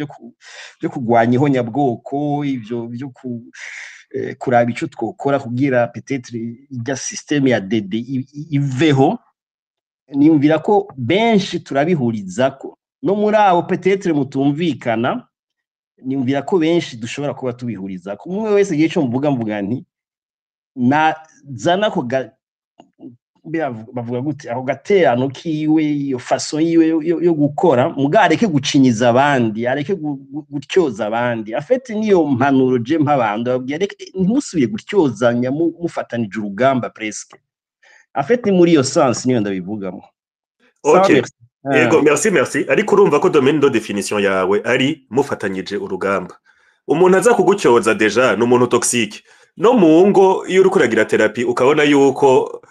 byo kugwanya ihonyabwoko, ibyo byo kuraba ico twokora kugira peut-être irya système ya DD iveho, niyumvira ko benshi turabihurizako. No muri abo peut-être mutumvikana, niyumvira ko benshi dushobora kuba tubihurizako. Umwe wese igihe cyo mvuga nti nazana ko bavuga gute, ako gaterano kiwe, iyo façon yiwe yo gukora, muga areke gucinyiza abandi, areke gutyoza abandi. Afete niyo mpanuro je mp'abantu, babwira ntimusubire gutyozanya, mufatanije urugamba presque. Afete muri iyo sens niyo ndabivugamo. Sawa. Okay. Merci. Ego, merci, merci. Ariko urumva ko domaine de définition yawe ari mufatanyije urugamba. Umuntu aza kugutyoza déjà ni umuntu toxique. No mu ngo, iyo uriko uragira thérapie, ukabona yuko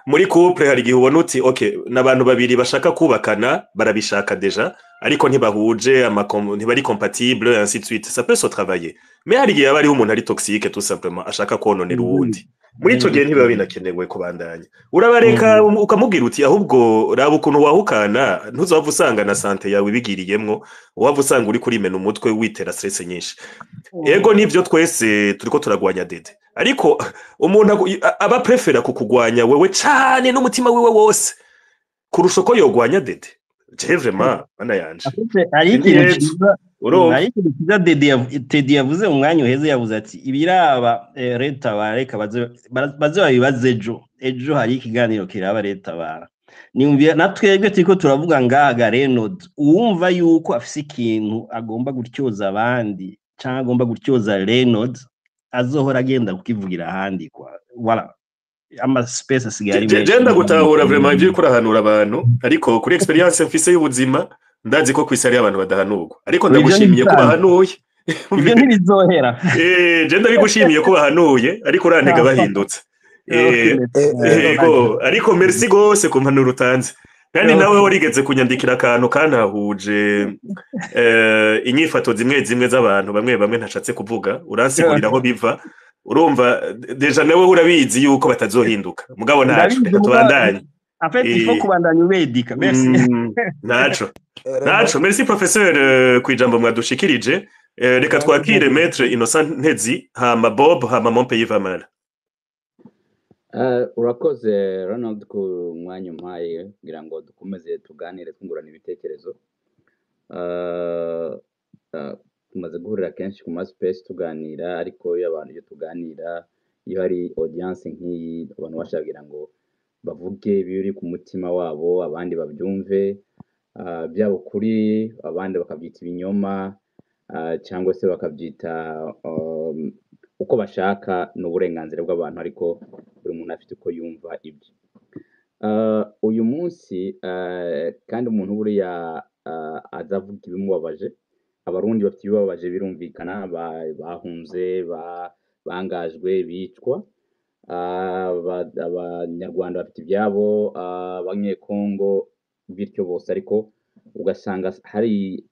muri couple hari igihe ubona uti okay, n'abantu babiri bashaka kubakana, barabishaka déjà, ariko ntibahuje, ntibari compatible, ainsi de suite, ça peut se travailler. Mais hari igihe haba hariho umuntu ari toxique tout simplement, ashaka kononera uwundi. Muri ico gihe ntibiba binakenewe kubandanya, urabareka, ukamubwira uti ahubwo raba ukuntu wahukana, ntuzava usanga na santé yawe ibigiriyemwo, wava usanga uri kurimena umutwe, witera stress nyinshi. Ego, nivyo, twese turiko turagwanya dede, ariko umuntu aba prefera kukugwanya wewe cane n'umutima wiwe wose kurusha uko yogwanya dede. Je vraiment, mana yanje. Afite hari Ndi ikintu hepfo. ciza. Urumva. Hari ikintu ciza Dede Teddy yavuze mu mwanya uheze. Yavuze ati ibiraba leta bareka baze babibaze ejo. Ejo hari ikiganiro kiraba leta bara niyumvira, na twebwe turiko turavuga ngaha. Renaud, uwumva yuko afise ikintu agomba gutyoza abandi canke agomba gutyoza Renaud, azohora agenda kukivugira ahandi kwa voilà, ama space asigaye ari menshi. Je ndagutahura vraiment ivyo uriko urahanura abantu, ariko kuri expérience mfise y'ubuzima, ndazi ko kw'isi hariyo abantu badahanurwa, ariko Ivyo ndagushimiye ko ntibisanzwe. bahanuye. Ivyo ntibizohera. Je ndabigushimiye ko bahanuye, ariko urantega bahindutse. Ego, ariko merci gose ku mpanuro utanze. Kandi nawe warigeze kunyandikira akantu kantahuje inyifato zimwe zimwe z'abantu bamwe bamwe ntashatse kuvuga, uransigurira aho biva. Urumva déjà nawe urabizi yuko batazohinduka, mugabo ntaco. Ndabizi. Reka Mugabo tubandanye. En fait il faut kubandanya ubedika. Merci. Ntaco. Reno. Ntaco, merci professeur kwijambo mwadushikirije. Reka twakire maître Innocent Ntezi, hama Bob, hama mon pays va mal. Urakoze Ronald ku mwanya umpaye kugira ngo dukomeze tuganire, twungurana ibitekerezo. Tumaze guhurira kenshi ku ma space tuganira, ariko iyo abantu, iyo tuganira, iyo hari audience nk'iyi, abantu bashaka kugira ngo bavuge ibiri ku mutima wabo, abandi babyumve, byaba ukuri, abandi bakabyita ibinyoma. cyangwa se bakabyita uko bashaka, ni uburenganzira bw'abantu, ariko buri muntu afite uko yumva ibye. Uyu munsi kandi umuntu buriya aza avuga ibimubabaje. Abarundi bafite ibibabaje birumvikana, bahunze, bangajwe, bicwa. Abanyarwanda bafite ibyabo, abanyekongo bityo bose, ariko ugasanga hari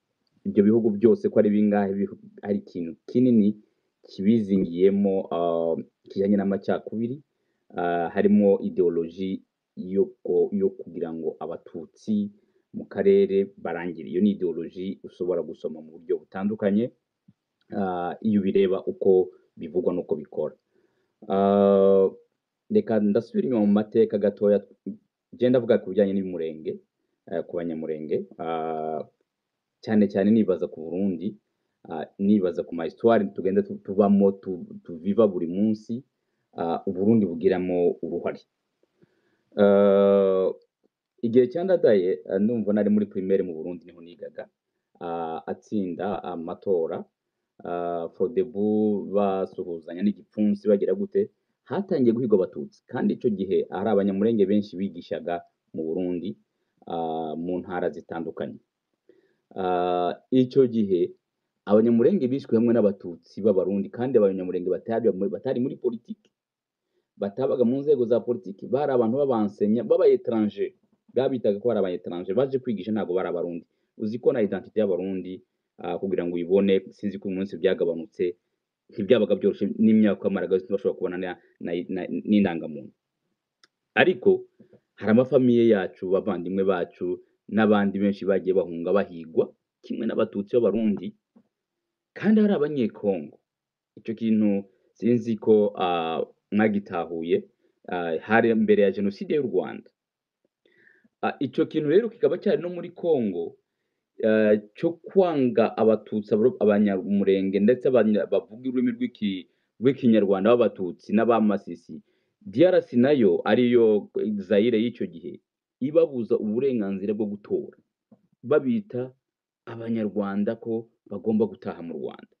ibyo bihugu byose ko ari bingahe hari ikintu kinini kibizingiyemo kijyanye n'amacakubiri, harimo idéologie yo kugira ngo abatutsi mu karere barangire. Iyo ni idéologie ushobora gusoma mu buryo butandukanye, iyo ubireba uko bivugwa n'uko bikora. Reka ndasubira inyuma mu mateka gatoya, genda avuga ku bijyanye n'Umurenge, ku banyamurenge, cyane cyane nibaza ku Burundi, nibaza ku ma histoire tugenda tubamo, tuviva buri munsi, Uburundi bugiramo uruhare. Igihe cyandadaye, ndumva nari muri primaire mu Burundi, niho nigaga, atsinda amatora, Frodebu basuhuzanya n'igipfunsi bagira gute, hatangiye guhigwa abatutsi, kandi icyo gihe hari abanyamurenge benshi bigishaga mu Burundi, mu ntara zitandukanye. Icyo gihe abanyamurenge bishwe hamwe n'abatutsi b'abarundi, kandi abanyamurenge batari muri politiki, batabaga mu nzego za politiki, bari abantu b'abansenya b'aba étranger, babitaga ko ari aba étranger baje kwigisha, ntabwo bari abarundi. Uzi ko na identité y'abarundi, kugira ngo uyibone, sinzi ko uyu munsi byagabanutse, ntibyabaga byoroshye, n'imyaka wamaraga ntibashobora kubona n'indangamuntu. Ariko hari ama famille yacu, bavandimwe bacu n'abandi benshi bagiye bahunga bahigwa kimwe n'abatutsi b'abarundi, kandi hari abanyekongo. Icyo kintu sinzi ko mwagitahuye, hari mbere ya jenoside y'u Rwanda. Icyo kintu rero kikaba cyari no muri Kongo, cyo kwanga abatutsi, abanyamurenge, ndetse bavuga ururimi rw'ikinyarwanda b'abatutsi n'abamasisi. DRC nayo, ariyo Zaire y'icyo gihe, ibabuza uburenganzira bwo gutora, babita abanyarwanda ko bagomba gutaha mu Rwanda.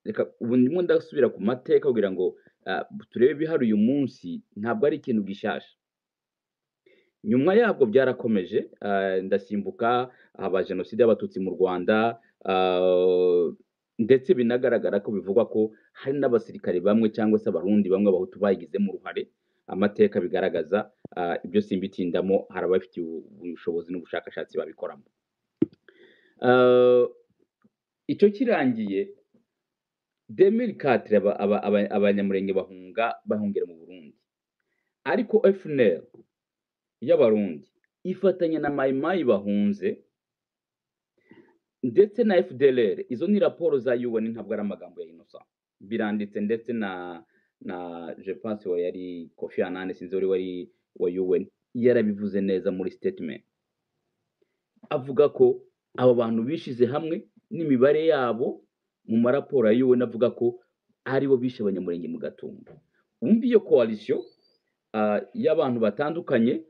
Reka ubu ndimo ndasubira ku mateka kugira ngo turebe ibihari uyu munsi, ntabwo ari ikintu gishasha. Nyuma yabwo byarakomeje, ndasimbuka, haba jenoside y'abatutsi mu Rwanda, ndetse binagaragara ko bivugwa ko hari n'abasirikare bamwe cyangwa se abarundi bamwe abahutu bayigizemo uruhare. Amateka bigaragaza, ibyo simbitindamo, hari ababifitiye ubushobozi n'ubushakashatsi babikoramo. Icyo kirangiye 2004, abanyamurenge bahungira mu Burundi, ariko FNL y'abarundi ifatanya na Mayimayi bahunze ndetse na FDLR. Izo ni raporo za UN, ntabwo ari amagambo ya Innocent, biranditse, ndetse na je pense wa yari Kofi Annan, sinzi wari wa UN, yarabivuze neza muri statement, avuga ko abo bantu bishize hamwe n'imibare yabo mu maraporo ya UN, avuga ko aribo bishe abanyamurenge mu Gatumba. Wumva iyo coalition y'abantu batandukanye.